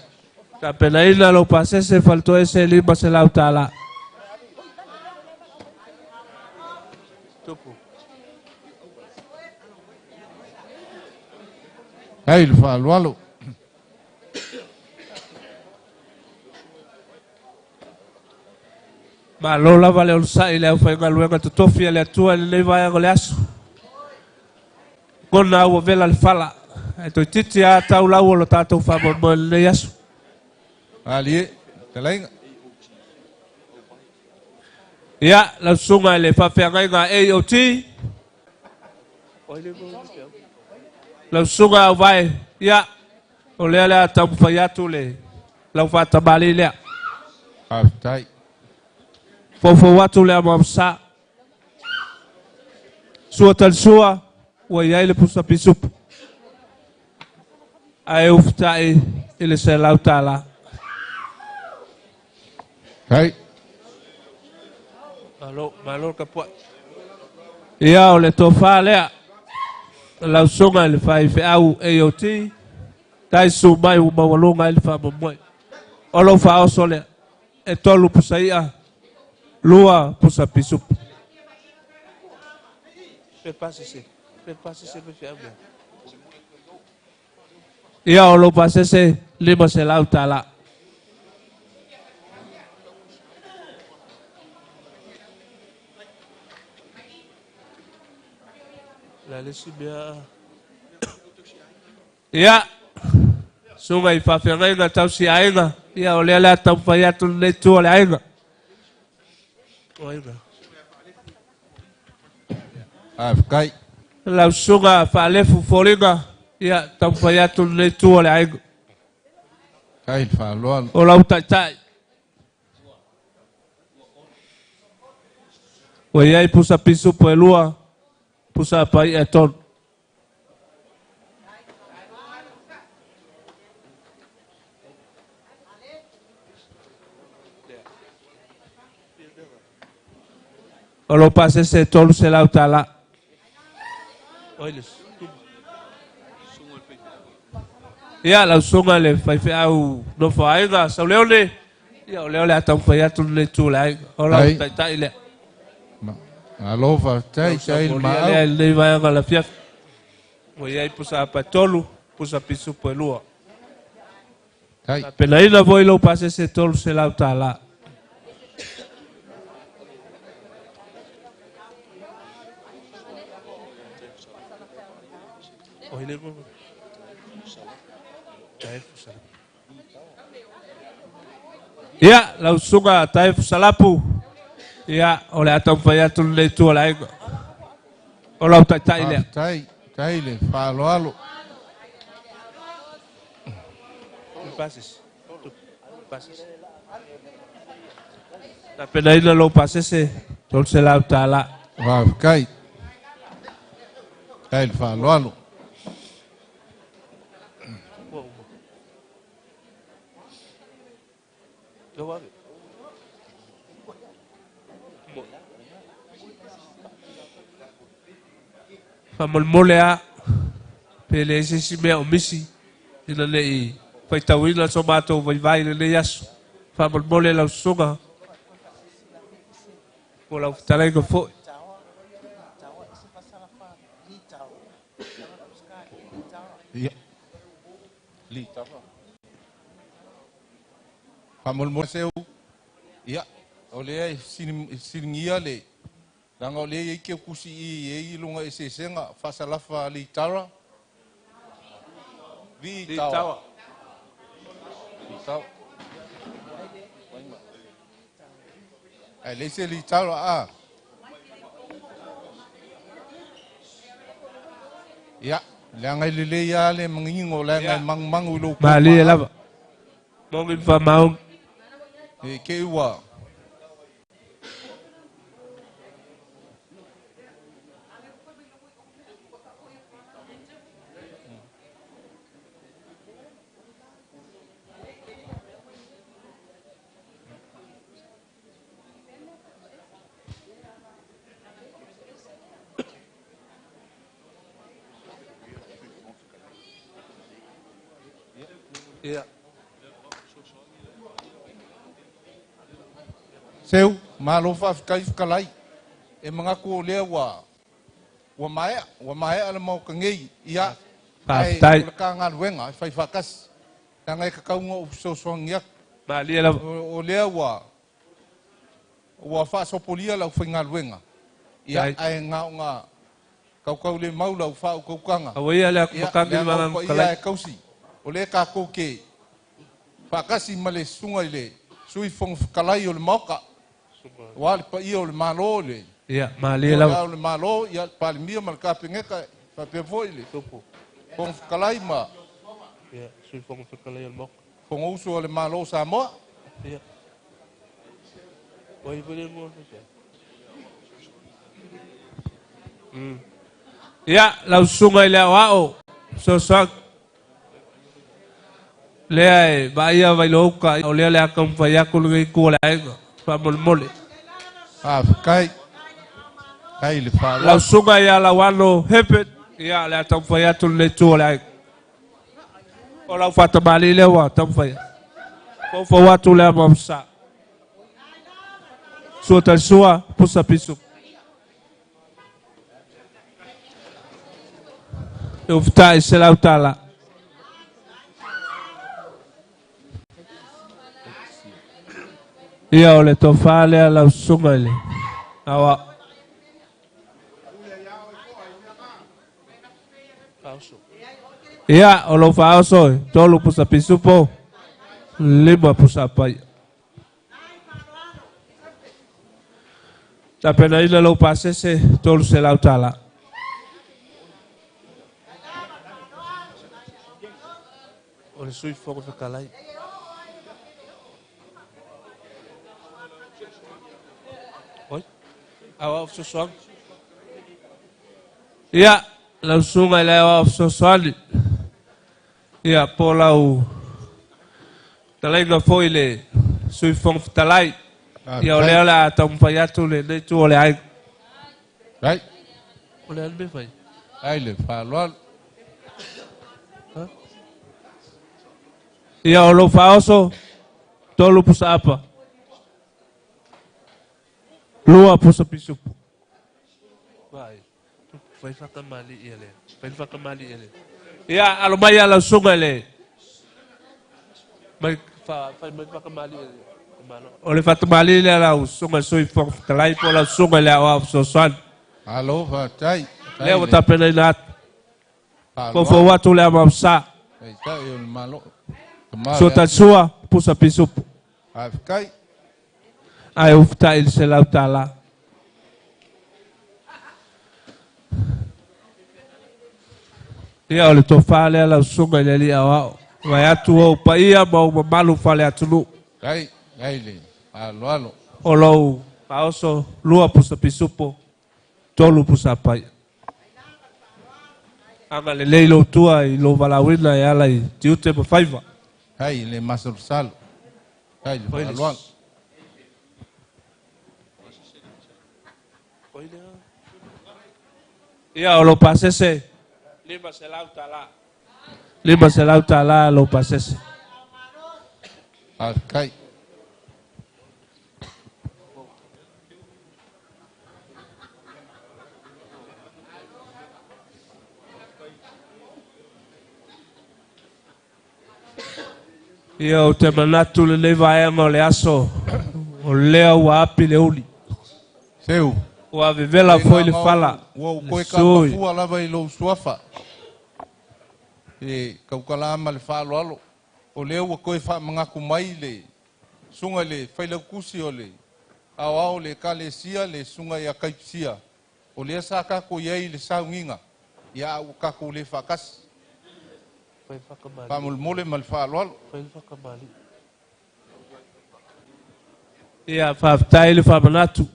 Tapenaina lou pasese faletoese $500. Tupu. Tai le fa'aloalo. Malo lava le onosai le aufaigaluega totofi a le Atua i lenei vaega o le aso. Kona ua vela le fala. Ae toeitiiti lava tau lau o lo tatou faamoemoe i lenei aso. Alie talaiga. Ia, lau susuga i le faafeagaiga AOT. Lau susuga Auvae, ia, o lea le a taumafai atu le lau faatamali lea. Faafetai. Foufou atu le amoamosa. Sua talisua, ua i ai le pusa pisupo. Ae ufutai i le $100. Tai. Malo, malo le tapuai. Ia, o le tofa lea. Lau susuga i le faifeau AOT, tai su mai ua maualuga ai le faamoemoe. O lou faaoso lea, e 3 pusa i'a, 2 pusa pisupo. Pe pasese, pe pasese pe feau mea. Ia, o lou pasese, $500. Le a le isi mea? Ia, susuga i faafeagaiga tausi aiga, ia o lea o le a taumafai atu lenei itu o le aiga. O ai mea? Faafetai. Lau susuga Faalefu Foliga, ia taumafai atu lenei itu o le aiga. Faafetai le faaaloalo. O lau taitai. Ua i ai pusa pisupo e lua, pusa pai'a e tolu. O lou pasese e $300. Ia, lau susuga i le faifeau nofoaiga Sauleone, ia o lea o le a taumafai atu lenei itu o le aiga. O lau taitai lea. Malo faafetai, tai le maau. Lea i lenei vaega o le afiafi. Ua i ai pusa apa e tolu, pusa pisupo e lua. Tai. Tapenaina foi lou pasese e $300. Ia, lau susuga Taefu Salapu, ia, o le a taumafai atu lenei itu o le aiga. O lau taitai lea. Faafetai, tai le faaaloalo. Tapenaina lou pasese, $300. Faafetai. Tai le faaaloalo. Faamolemole lava, pe leai se isi mea o misi, ina ne i faitauina so matou vaivai i lenei aso. Faamolemole lau susuga, po o lau fetalaiga foi. Ia. Faamolemole seu. Ia, o lea e siligia le leaga o lea e i ai keukusi i e i luga eseesega faasalafa litara. Litawa. Litawa. Ae leai se litara a. Ia, leaga e lelei lava le manino leaga e manumanu i lou Malie lava. Moni ma faamaoni. E te i ua. Seu, malo faafetai fetalai. E manatu o lea ua ua maea, ua maea le Maota nei. Ia, ae Faafetai. o le ta galuega e fai faatasi. Leaga e tatau ona ou fesoasoani atu. Malie lava. O lea ua ua faasopolia le aufaigaluega, ia, Faafetai. ae na ona tautaulemau lau faautautaga. Auaia le Ia, atumatagi le leaga o magaga paia fetalai. e tausi, o lea tatou te faatasi ma le susuga i le Sui Fofoga Fetalai o le Maota, aua le paia o le Malo, le Ia, malie o le lava. Ao o le Malo, ia, le Palemia ma le Kapeneta, faapea foi le Fofoga Fetalai ma Ia, Sui Fofoga Fetalai o le Maota. Fonousu a le Malo o Samoa. Ia. Ua i foi le igoa o le faifeau. Ia, lau susuga i le aoao, fesoasoani. Lea e vaaia Vailoauka, o lea o le a taumafai atu lenei itu o le aiga. Faamolemole. Faafetai, faafetai i le Lau faaaloalo. susuga ia Lauano Herbert, ia, o le a taumafai atu lenei itu o le aiga. O lau faatamalii lea ua taumafai atu. Foufou atu le ama o sa. Sua talisua, pusa pisu. E ufitai $100. Ia o le tofa lea lau susuga i le aoao. Ia, o lou faaoso e 3 pusa pisupo, 5 pusa paia. Tapenaina lou pasese 300 tala. O le sui fofoga fetalai. Oi, aoao fesoasoani. Ia, lau susuga i le aoao fesoasoani. Ia, po o lau talaiga foi le sui fofoga fetalai. Ia, o lea o le a taumafai atu lenei itu o le aiga. Ai. O le a le mea fai? Ai le faaaloalo. Ia, o lou faaoso, 3 pusaapa, 2 pusa pisupo. Vai, fai whakamali ia le. Fai whakamali ia le. Ia, alo mai ia lau susuga i le. Mai, fai mai whakamali ia le. O le whakamali le lau susuga i sui fofoga fetalai po o lau susuga i le aoao fesoasoani. Alo, faafetai. Lea ua tapenaina atu. Foufou atu le amausa. Taitai o le Malo. Sua talisua, pusa pisupo. Faafetai. Ae ufitai i le $100. Ia o le tofa lea lau susuga i le alii aoao. Vae atu ou paia ma ou mamalu fale atunuu. Ai, ai le faaaloalo. O lou faaoso 2 pusa pisupo, 3 pusa paia. Aga lelei lou tua i lou valaauina e ala i tiute ma faiva. Ai le masalosalo. Ai le faaaloalo. Ia o lou pasese $500 tala. $500 tala lou pasese. Faafetai. Ia ou te manatu lenei vaega o le aso, o lea ua api le uli. Seu. Ua vevela foi le fala. Ua ou koe kapafua lava i lou suafa. E kaukala ma le faaaloalo. O lea ua koe faamanatu mai le susuga i le failautusi o le aoao le ekalesia le susuga ia Kaipisia. O lea sa tatou i ai i le sauniga, ia a ua tatou le faatasi. Faamolemole ma le faaaloalo. Ia, faafetai le faamanatu.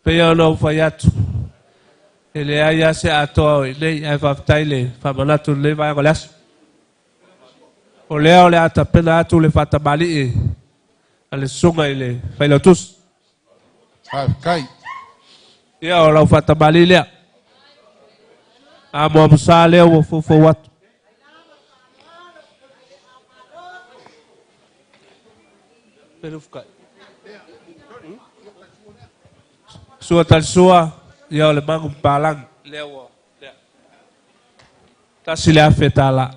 Pei ona ou fai atu, e leai lava se atoa o i nei, ae faafetai le faamanatu i lenei vaega o le aso. O lea o le a tapena atu le faatamalii a le susuga i le failautusi. Faafetai. Ia, o lau faatamalii lea. Amoamosa lea ua foufou atu. Sua talisua, ia o le magu papalangi. Lea ua, lea. $1,000 tala.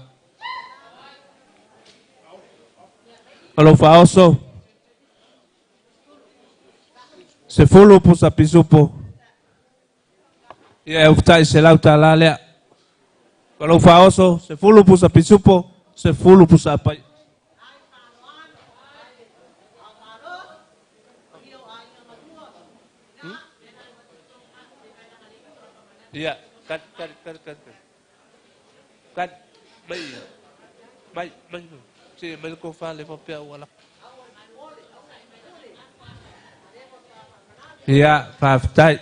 O lou faaoso, 10 pusa pisupo. Ia e ufitai $100 tala lea. O lou faaoso, 10 pusa pisupo, 10 pusa apai. Ia, kat, kat, kat, kat. Kat, mai, mai, mai. Si, mai ko fa le papea wala. Ia, faafetai.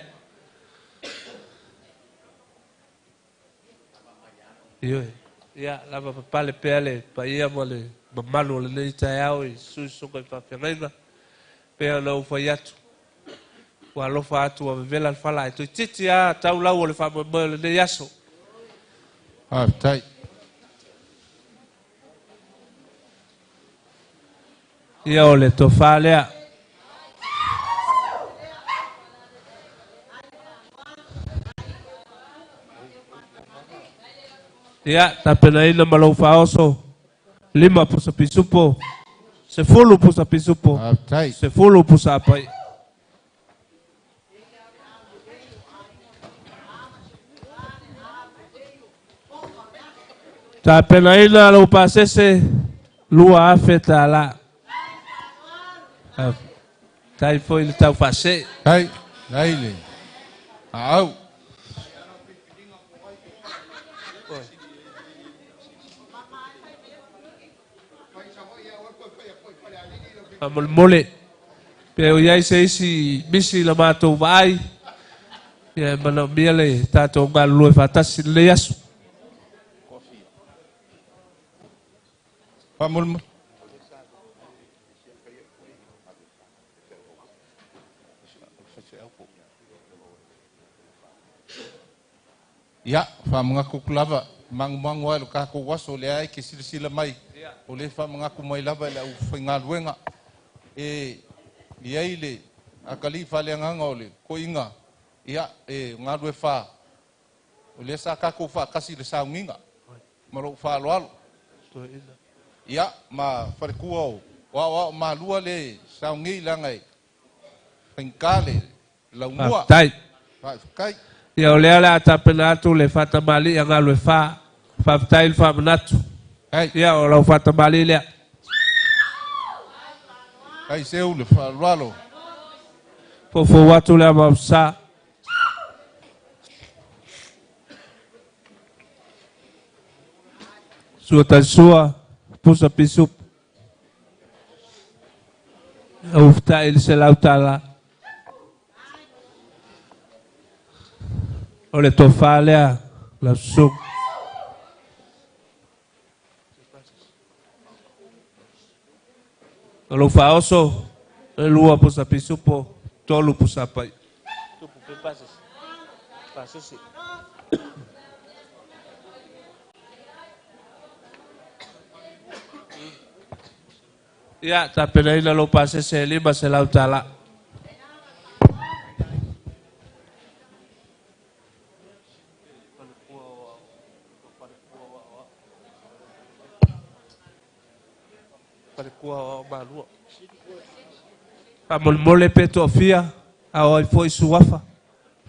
Ioe. Ia, lava papale pea le paia ma le mamalu o lenei taeao i sui susuga i faafeagaiga. Pea ona ou fai atu. Ua alofa atu ua vevela le fala. E toeitiiti lava tau lau o le faamoemoe o lenei aso. Faafetai. Ia o le tofa lea. Ia, tapenaina ma lou faaoso, 5 pusa pisupo, 10 pusa pisupo, Faafetai. 10 pusa apai. Tapenaina lou pasese $2,000. Tai foi le tau faasee. Ai, ai le. Au. Faamolemole pe o iai se isi misi la matou vaai, ia e manaomia le tatou galulue faatasi i lenei aso. Faamolemole. Ia, faamanatu lava, mangumangu ai lo tatou aso lea e ke silasila mai. O le faamanatu mai lava i le aufaigaluega. E i ai le akalii faaleagaga o le toeaina, ia, e galue fa. O lea sa tatou faatasi i le sauniga ma lou faaaloalo. Ia, ma faletua o aoao malua le sauni leaga e faigata le laumua. Faafetai. Faafetai. Ia o lea o le a tapena atu le faatamalii a galue fa. Faafetai le faamanatu. Ai, Ia o lau faatamalii lea. Ai seu le faaaloalo. Foufou atu le ama sa. Sua talisua, pusa pisupo. Ua feta'i le $100. O le tofa lea, lau susuga. O lou faaoso, e lua pusa pisupo, tolu pusa pai. Tupu pe pasese. Pasese. Ia, tapenaina lou pasese e $500. Falekua o malua. Faamolemole pe toafia, a o ai foi suafa.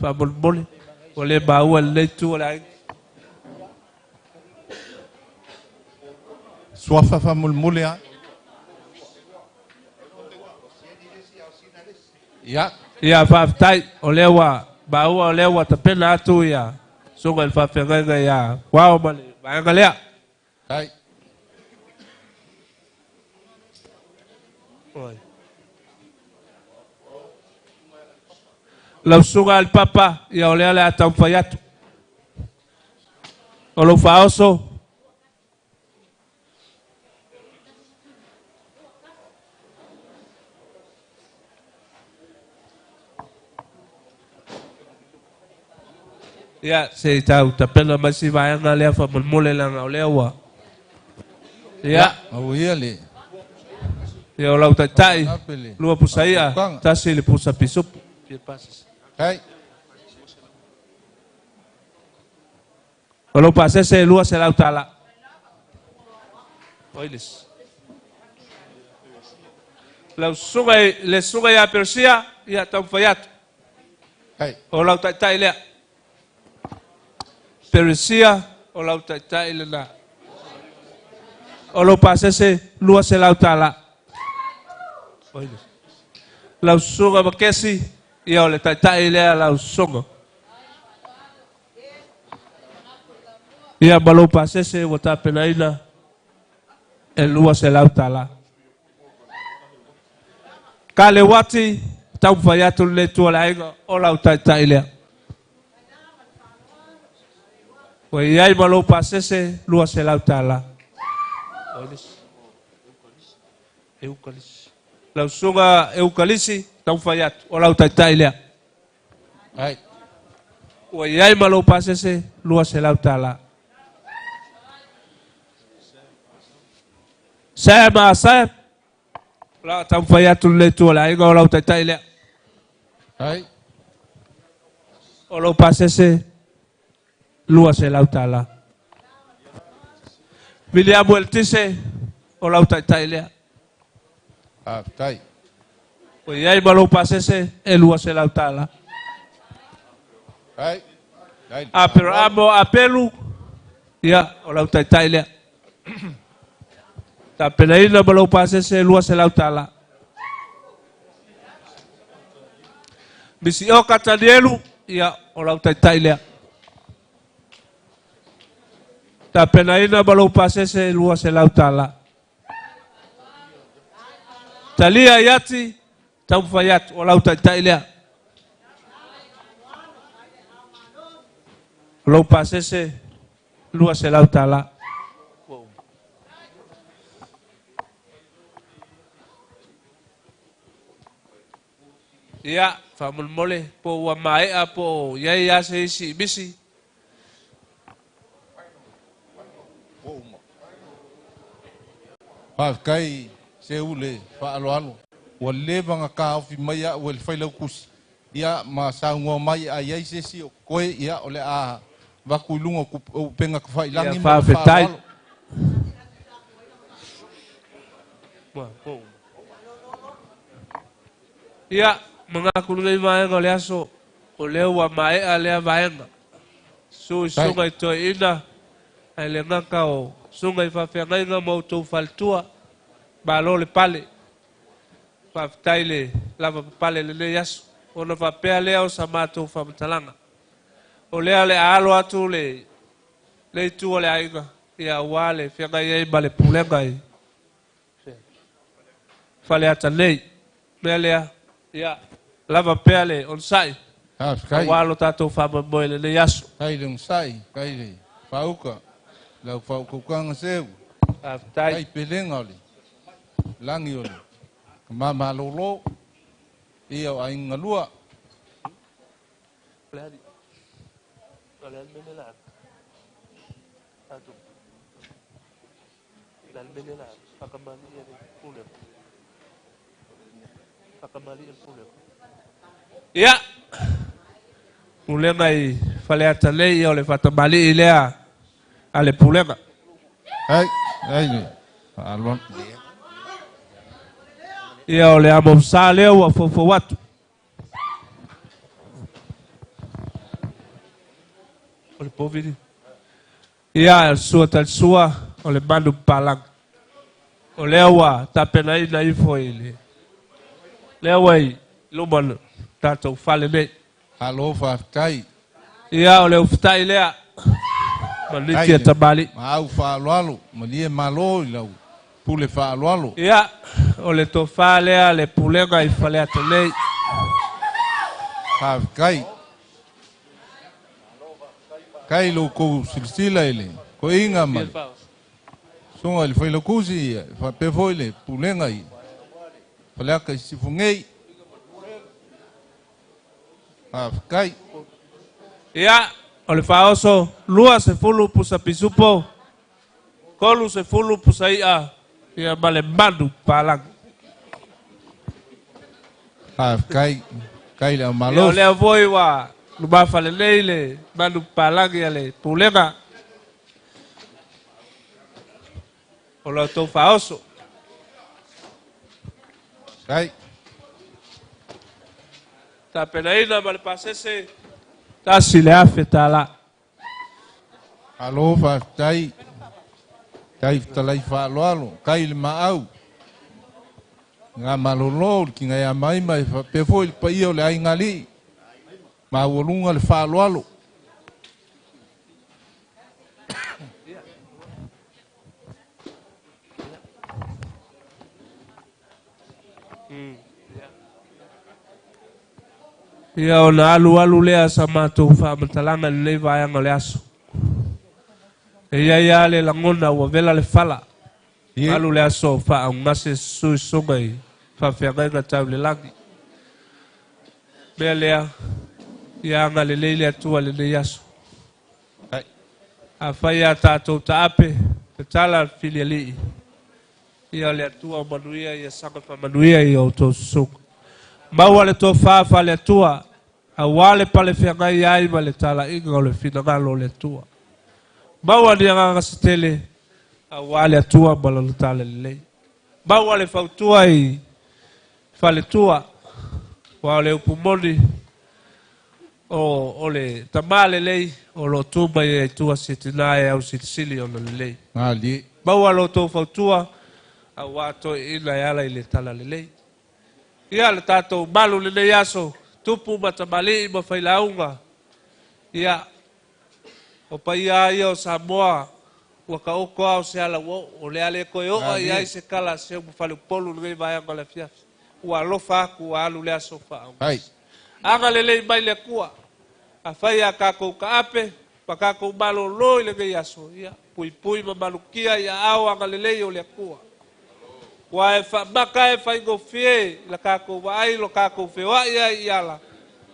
Faamolemole. Ua le maua lenei tu o le aiga. Suafa faamolemole a. Ia, Ia faafetai, o lea ua maua o lea ua tapena atu ia susuga i le faafeagaiga ia Uao ma le vaega lea. Ai. Oi. Lau susuga i le papa, ia o lea le a taumafai atu. O lou faaoso, ia se i tau tapena mai si vaega lea faamolemole leaga o lea ua. Ia, Au ia le. Ia o lau taitai, Ape le. lua pusa ia, tasi le pusa pisupo. Ai. O lou pasese $200. Oilis. Lau susuga le susuga ia Persia, ia taumafai atu. Ai. O lau taitai lea. Persia, o lau taitai lena. O lou pasese $200. Oilis. Lau susuga Makesi, ia o le taitai lea lau susuga. Ia ma lou pasese ua tapenaina e $200. Ka le uati, taumafai atu lenei tua le aiga o lau taitai lea. Ua i ai ma lou pasese $200. Oilis. Eukalisi. Lau susuga Eukalisi, taumafai atu o lau taitai lea. Ai. Ua i ai ma lou pasese $200. Sam a Sam. La taumafai atu lenei tua le aiga o lau taitai lea. Ai. O lou pasese $200. Viliamu Eltise, o lau taitai lea. Faafetai. Ua i ai ma lou pasese e $200. Ai. Ai. Aperamo Apelu, Ia, o lau taitai lea. Tapenaina ma lou pasese e $200. Misioka Tanielu, ia, o lau taitai lea. Tapenaina ma lou pasese e $200. Talia Iati, taumafai atu, o lau taitai lea. O lou pasese $200. Ia, faamolemole po ua maea po o i ai lava se isi i misi. Faafetai seu le faaaloalo. Ua leva ona taofi mai au e le Failautusi, ia ma saunoa mai a i ai se isi o totoe, ia o le a avatu i luga o upega tafailagi Ia, ma le faafetai. faaaloalo. Ia, manatu i lenei vaega o le aso, o lea ua maea lea vaega. Susu i Tai. susuga i toeaiina, ae le gata o susuga i faafeagaiga ma outou faletua, malo le pale. Faafetai le lava papale i lenei aso. Ona faapea lea o sa matou faamatalaga. O lea o le a alo atu le itu o le aiga, ia aua le feagai ai ma le pulega i Faleata nei. Mea lea, ia, lava pea le onosai, Faafetai. aua lo tatou faamoemoe i lenei aso. Tai le onosai, tai le faauka, lau faautautaga seu. Faafetai. Tai pelega o le lagi o le mamalolo, ia o aiga galua. Ia, pulega i Faleata nei, ia o le faatamalii lea a le pulega. Ai, ai le faaaloalo. Ia o le amo sa lea ua foufou atu. O le povili. Ia, o le sua talisua, o le manu papalangi. O lea ua tapenaina ifo i le lea ua i luma o le tatou fale nei. Malo faafetai. Ia, o le ufutai lea. Maliti a tamalii. Ma au faaaloalo, malie malo i lau pule faaaloalo. Ia, o le tofa lea le pulega i Faleata nei. Faafetai. Kai lo kou silasila i le toeaina ma le susuga i le Failautusi, ia, faapea foi le pulega i Faleata i Sisifo nei. Faafetai. Ia, o le faaoso 20 pusa pisupo, 30 pusa i'a, ia ma le manu papalangi. Faafetai. Kai le Ia, o aumalosi. lea foi ua lumafale nei le manu papalangi a le pulega. O la outou faaoso. Kai. Tapenaina ma le pasese, $1,000. Alo faafetai. Tai fetalai faaaloalo, kai le maau. Ngā malolo le kinga ia mai mai faapea foi le paia o le aiga alii. Maualuga le faaaloalo. Ia ona alualu lea sa matou faamatalaga i lenei vaega o le aso. E i ai lava le lagona ua vela le fala. Ie. Alu le aso faaugase susu susuga i faafeagaiga tau le lagi. Mea lea, ia agalelei le Atua i lenei aso. Ai. Afai a tatou taape, tatala le filialii. Ia o le Atua o manuia, ia saga faamanuia i outou susuga. Maua le tofa faale-Atua, aua le palefeagai ai ma le talaiga o le finagalo o le Atua. Maua ni agaga se tele, aua le Atua ma lana talalelei. Maua le fautua i faletua, ua o le upu moni, O le tamā lelei o lo tu mai e tua se tina e au silisili o le lelei. Malie. Maua lo tou fautua auā toeaiina e ala i le tala lelei. Ia le tatou malu lenei aso, tupu ma tamalii ma failauga. Ia, o paia ia o Samoa, ua taoto a o se ala ua oo, o le a le toe oo i ai se tala a Seuga Faleupolu i lenei vaega o le afiafi. Ua alofa atu ua alu le aso faaugasi. Agalelei mai le Atua, afai a tatou taape ma tatou malolo i lenei aso, ia puipui ma malutia i aao agalelei o le Atua. Ua e faamaka e faigofie i la tatou vaai lo tatou feoai ai i ala,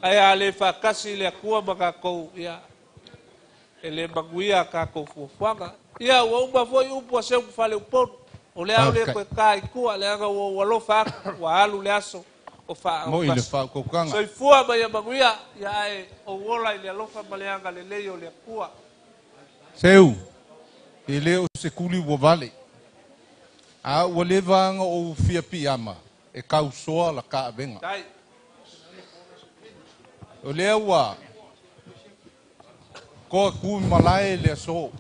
ae a le faatasi le Atua ma tatou, ia, e le manuia a tatou fuafuaga. Ia, ua uma foi upu a Seuga Faleupolu, o lea o le toe ta i tua, leaga ua ou alofa atu, ua alu le aso o Moi le faaugasi. faaukaukaga. Soifua ma ia manuia, ia ae ou ola i le alofa ma le agalelei o le Atua. Seu, e le o se kuli ua vale. A ua leva ona ou fia piiama e tausoa la taavega. Tai. O lea ua toa tu i malae le aso.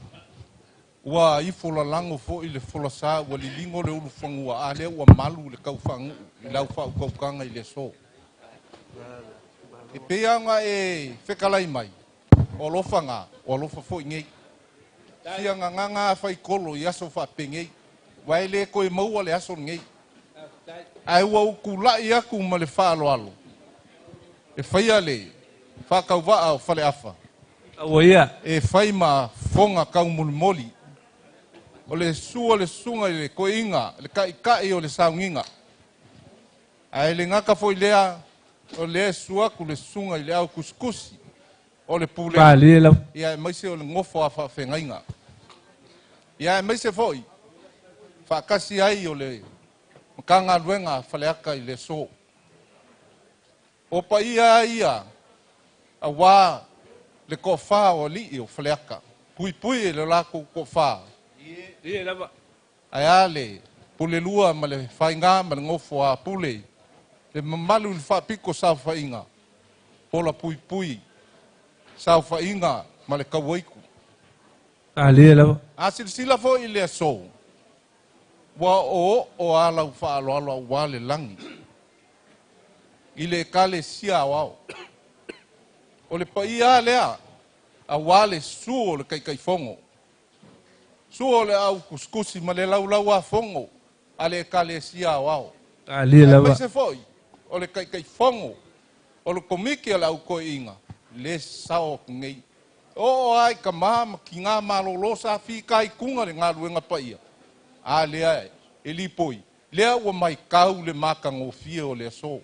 Ua ifo lalago foi le folasa ua liligo le ulufanua a lea ua malu le taufaaguu i lau faaukaukaga i le aso. E pei ona e fetalai mai, o alofa o alofa foi nei. Fia gagaga a faikolo i aso faapenei. Ua e le toe maua le aso lenei. Ae ua ou tula'i atu ma le faaaloalo e faia le faatauvaa o Faleafa. Ua ia. E fai ma fofoga taumolimoli. O le sua le susuga i le toeaina, le taitai o le sauniga. Ae le gata foi lea, o lea e susu atu le susuga i le au tusitusi o le pulega. Malie lava. Ia aemaise o le nofo a faafeagaiga. Ia aemaise foi, faatasi ai o le Matagaluega a Faleata i le aso. O paia ia auā le toafā o alii o Faleata, puipui e le latou toafā. Ie lava. Ae a le pulelua ma le faigā ma le nofo a pule, le mamalu i le faapito saofaiga, pola puipui, saofaiga ma le tauaitu. Malie lava. A silasila foi i le aso, ua oooo lava lau faaaloalo auā le lagi i le Ekalesia Aoao. O le paia lava lea auā le susu o le Taitaifono, susu o le au tusitusi ma le laulauafono a le Ekalesia Aoao. Malie lava. Aemaise foi o le Taitaifono o le Komiti a le Au Toeaina le sao atu nei. Oo lava i tama ma tinā malolo sa fitaituga le galuega paia, a lea e lipoi, lea ua matau le matagofie o le aso.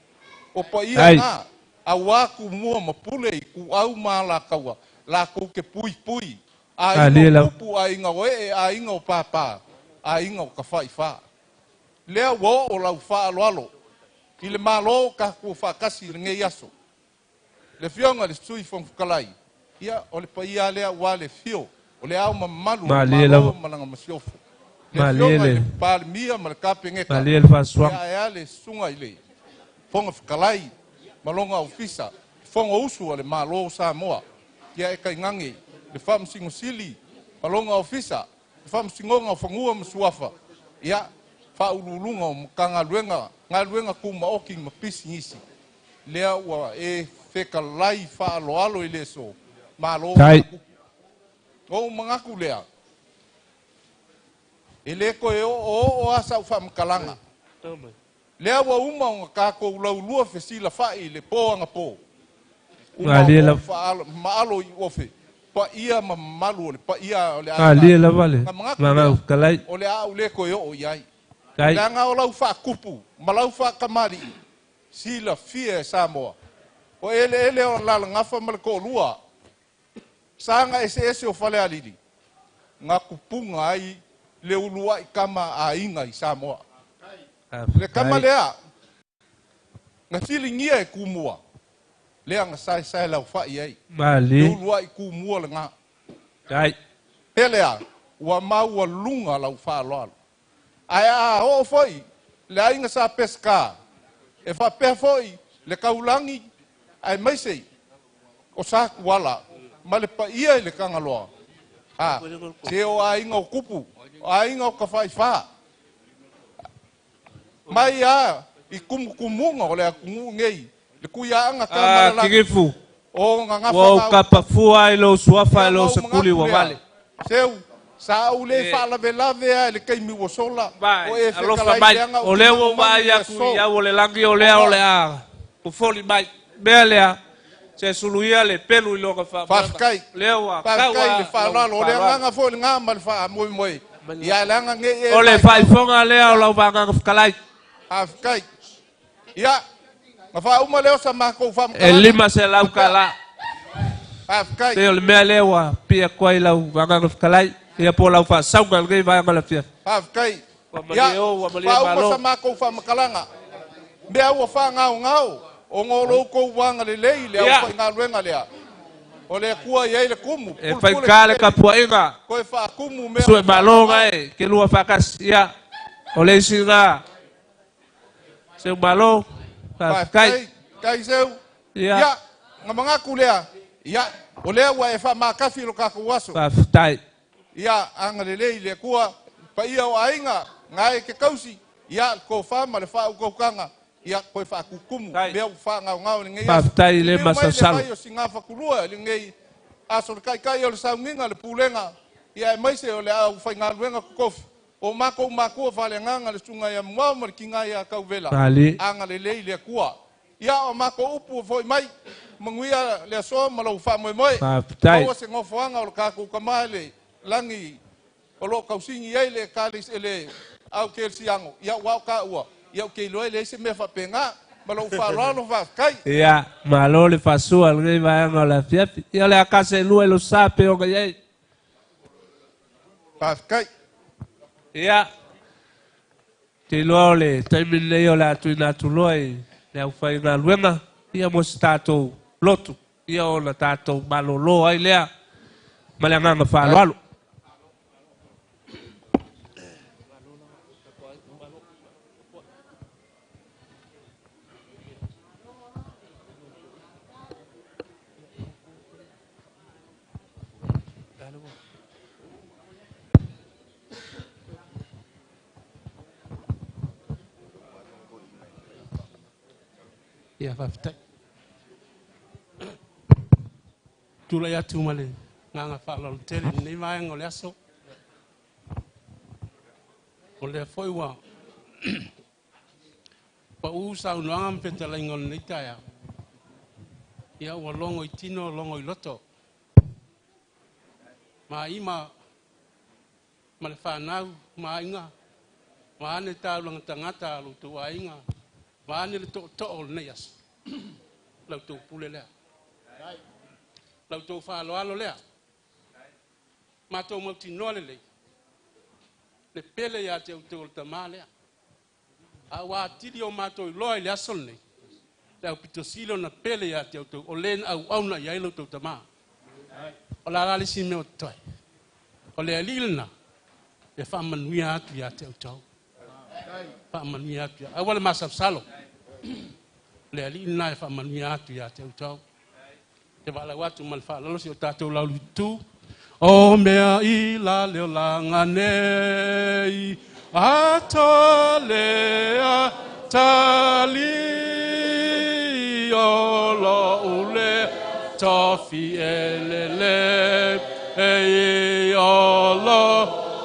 O paia Ai. na, auā Tumua ma Pule i Ituau ma Alataua, latou te puipui, aiga Malie o lava. tupu, aiga o ee, aiga o pāpā, aiga o tafaifā. Lea ua oo lau faaaloalo i le Malo o tatou faatasi i lenei aso. Le Afioga i le Sui Fofoga Fetalai, ia, o le paia lea auā le afio o le Ao Mamalu o le Malie Malo lava. ma lana Masiofo. Le Malie Afioga i le. le Palemia ma le Kapeneta, Malie le faasoaga. ia ae a le Susuga i le Fofoga Fetalai ma lona Ofisa, le Fonousu a le Malo o Samoa, ia e tainane le Faamasino Sili ma lona Ofisa, le Faamasinoga o Fanua ma Suafa, ia, Faauluuluga o Matagaluega, Galuega Tumaoti ma Pisinisi, lea ua e fetalai faaaloalo i le aso, Malo Tai. faatupu. Ou manatu lea, e le toe oooo lava sau faamatalaga. Lea ua uma ona tatou laulua fesilafai i le po agapō. Uma Malie ona lava. maalo i ofe, paia ma mamalu o le paia o le Malie aiga. lava le. Na manatu Magau lea, kalai. o le a ou le toe oo i ai. Tai. Leaga o lau faakupu ma lau faatamalii, silafia e Samoa. O eleele o Alalagafa ma le Toalua, saga eseese o Falealili, na tupuga ai le uluai tama a aiga i Samoa. Le tama Tai. lea, na filigia e Tumua, lea na saesae laufai ai. Le Malie. uluai Tumua lena. Tai. Pea lea, ua maualuga lau faaaloalo. Ae a oo foi le aiga sa Peseta, e faapea foi le taulagi aemaise O Sakuala ma le paia i le Tagaloa. A, se o aiga o Kupu, o aiga o Tafaifa. Mai a i tumutumuga o le atunuu nei, le tuiaaga Tamalelagi. Kinifu. O gagafa Ua ou gauta. kapafua i lou suafa Ia e ma lou ou sekuli manatu ua lea. vale. Seu, sa ou le E faalavelave a i le taimi ua sola. O Mai, e alofa fetalai mai. leaga ou O te lea ua ou manumanu vaai i le atu aso. i au o le lagi o lea o le a fofoli mai. Mea lea, se suluia le pelu i lona faamoega. Faafetai. Lea ua tau Faafetai i le a lau faaaloalo. O le faaaloalo. agaga foi lena ma le faamoemoe. Ia leaga nei e O le matau. faaifoga lea o lau vagaga fetalai. Faafetai. Ia, na faauma lea o sa matou E faamatalaga. 500 tala. Faafetai. Pei o le mea lea ua pia atu ai lau vagaga fetalai. Ia po o lau faasauga i lenei vaega o le afiafi. Faafetai. Ua Ia, malie o, ua malie faauma malo. sa matou faamatalaga. Mea ua faagaogao, ona o lo outou agalelei i le aufaigaluega lea. O le Atua e i ai le tumu, E pulupule faigata le tetele, tapuaiga. toe faatumu mea Sue ua malo faagaogao. gae, ke lua faatasi. Ia, o le isi lena. Seu malo, faafetai. Faafetai, tai seu. Ia. Ia, na manatu lea. Ia, o lea ua e faamatafi lo tatou aso. Faafetai. Ia, agalelei i le Atua, paia o aiga, na e te tausi. Ia, le tofa ma le faautautaga. Ia, toe faatutumu mea ua faagaogao i lenei aso. Faafetai i le Liliu mai le masalosalo. vai o Sigafakulua i lenei aso le taitai o le sauniga, le pulega, ia aemaise o le aufaigaluega totofi. O matou matua faaleagaga le susuga ia Muao ma le tiga ia Tauvela, Malie. agalelei le Atua. Ia o matou upu ua foi mai, manuia le aso ma lou faamoemoe. Faafetai. Maua se nofoaga o le tatou tama i le lagi o lo o tausigi ai le ekalesia le au kerisiano, ia ua o taua, ia ou te iloa e leai se mea faapena. Ma lou faaaloalo faafetai. Ia, malo le faasua i lenei vaega o le afiafi. Ia o le a kase lua i lou sa pei ona i ai. Faafetai. Ia, ou te iloa o le taimi lenei o le a tuuina atu loa i le aufaigaluega, ia mo se tatou lotu, ia ona tatou malolo ai lea ma le agaga faaaloalo. Ia faafetai. Tulai atu ma le agaga faaaloalo tele i lenei vaega o le aso. O lea foi ua pau saunoaga ma fetalaiga o lenei taeao. Ia ua logo i tino, logo i loto. Ma ma le fanau, ma aiga, ma ane taulaga tagata a lo outou aiga, ma ane le tootoo o lenei aso. La outou pule lea. La outou faaaloalo lea. Matou mautinoa lelei. Le pele ia te outou o le tamā lea. A ua atili o matou iloa i le aso lenei, le aupito sili ona pele ia te outou, o le na auauna i ai lo outou tamā. O la la le isi mea o totoe. O le alii lena, e faamanuia atu ia te outou. Faamanuia atu ia. Aua le masalosalo. Le alii lena e faamanuia atu ia te outou. Te valaau atu ma le faaaloalo si o tatou laulututu. O mea i la leo laga nei, atoa lea tali o lou le tofi elele e i o lo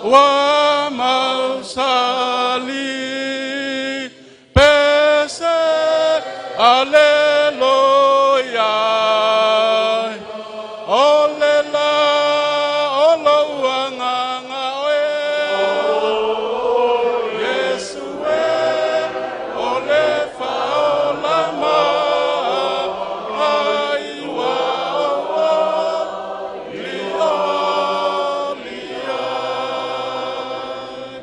ua mausali. Pese, aleluia. O le la o lou agaga oe. Iesu e, o le faaola mai ua o li ai.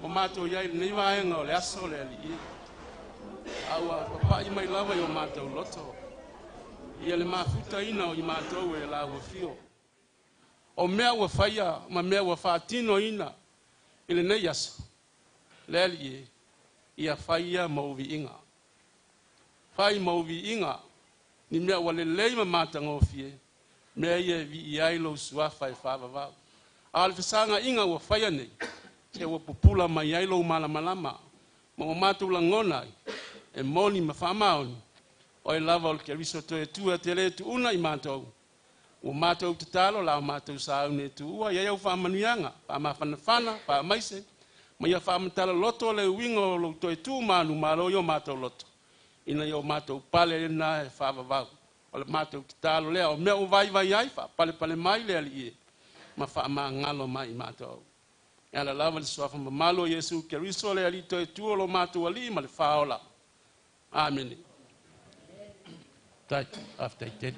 O matou i ai lenei vaega o le aso le alii. A ua papai mai lava i o matou loto. Ia le mafutaina o i matou e la ua fio. O mea ua faia ma mea ua faatinoina i lenei aso. Le alii e, ia faia ma uviiga. Fai ma uviiga. Ni mea ua lelei ma matagofie, mea ia e viia ai lou suafa e faavavau. A o le fesagaʻiga ua faia nei, se ua pupula mai ai lou malamalama, ma ua matou lagona ai, e moni ma faamaoni, oe lava o le Keriso toe tu e te lē tuuna i matou. Ua matou tatalo la o matou sauni e tuua i ai au faamanuiaga, faamafanafana, faamaise, ma ia faamatala loto le uiga o lou toe tu manumalo i o matou loto, ina ia o matou pale lena e faavavau. O le matou tatalo lea, o mea ua vaivai ai, faapalepale mai le Alii e, ma faamagalo mai i matou. E ala lava le suafa mamalu o Iesu Keriso le Alii toe tu o lo matou Alii ma le Faaola. Amene. Tai, faafetai tele.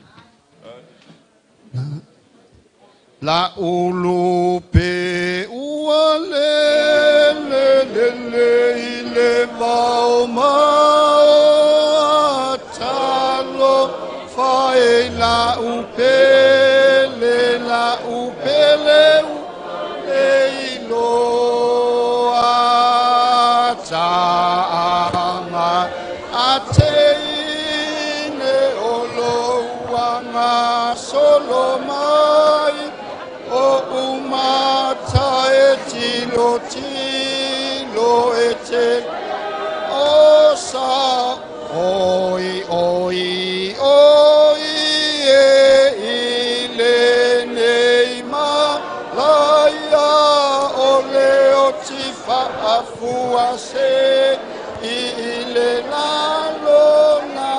La ulu pe ua le le le le i le vao mao talo fa e la u pe le la u pe le u le i lo a ta anga a te ine o lo uanga solo mai o umata e tilo tilo e te o sa oi oi oi e i le nei ma laia o le o ti faafua se i le lalona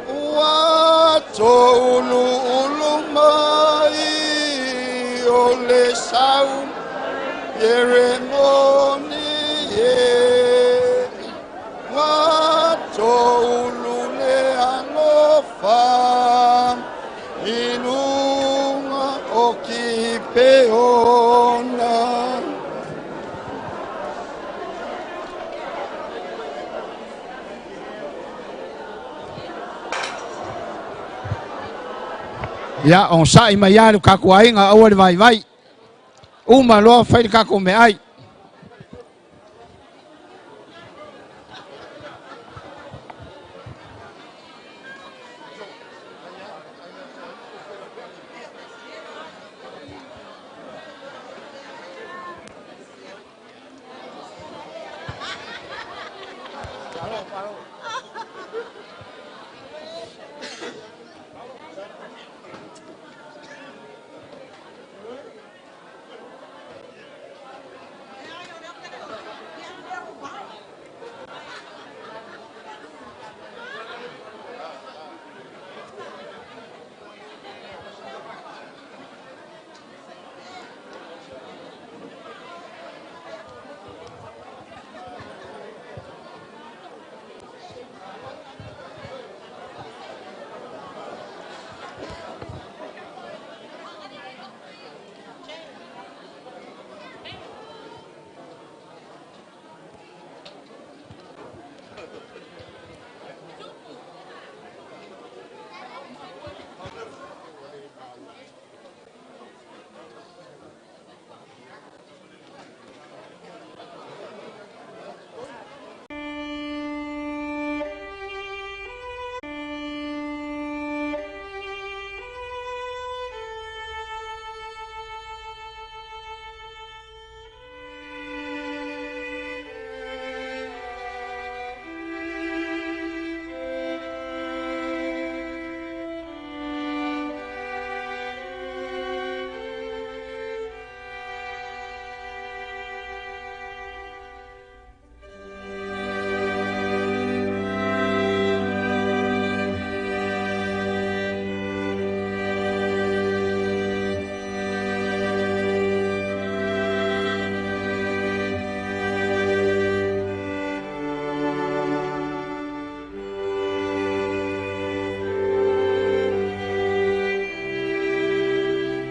ua toulu ulu mai o le sau Ieremoni e ua toulu le alofa i luga o Kipeona. Ia, ogosaʻi mai a le kakou aiga aua le vaivai. Uma loa fai le kakou meaai.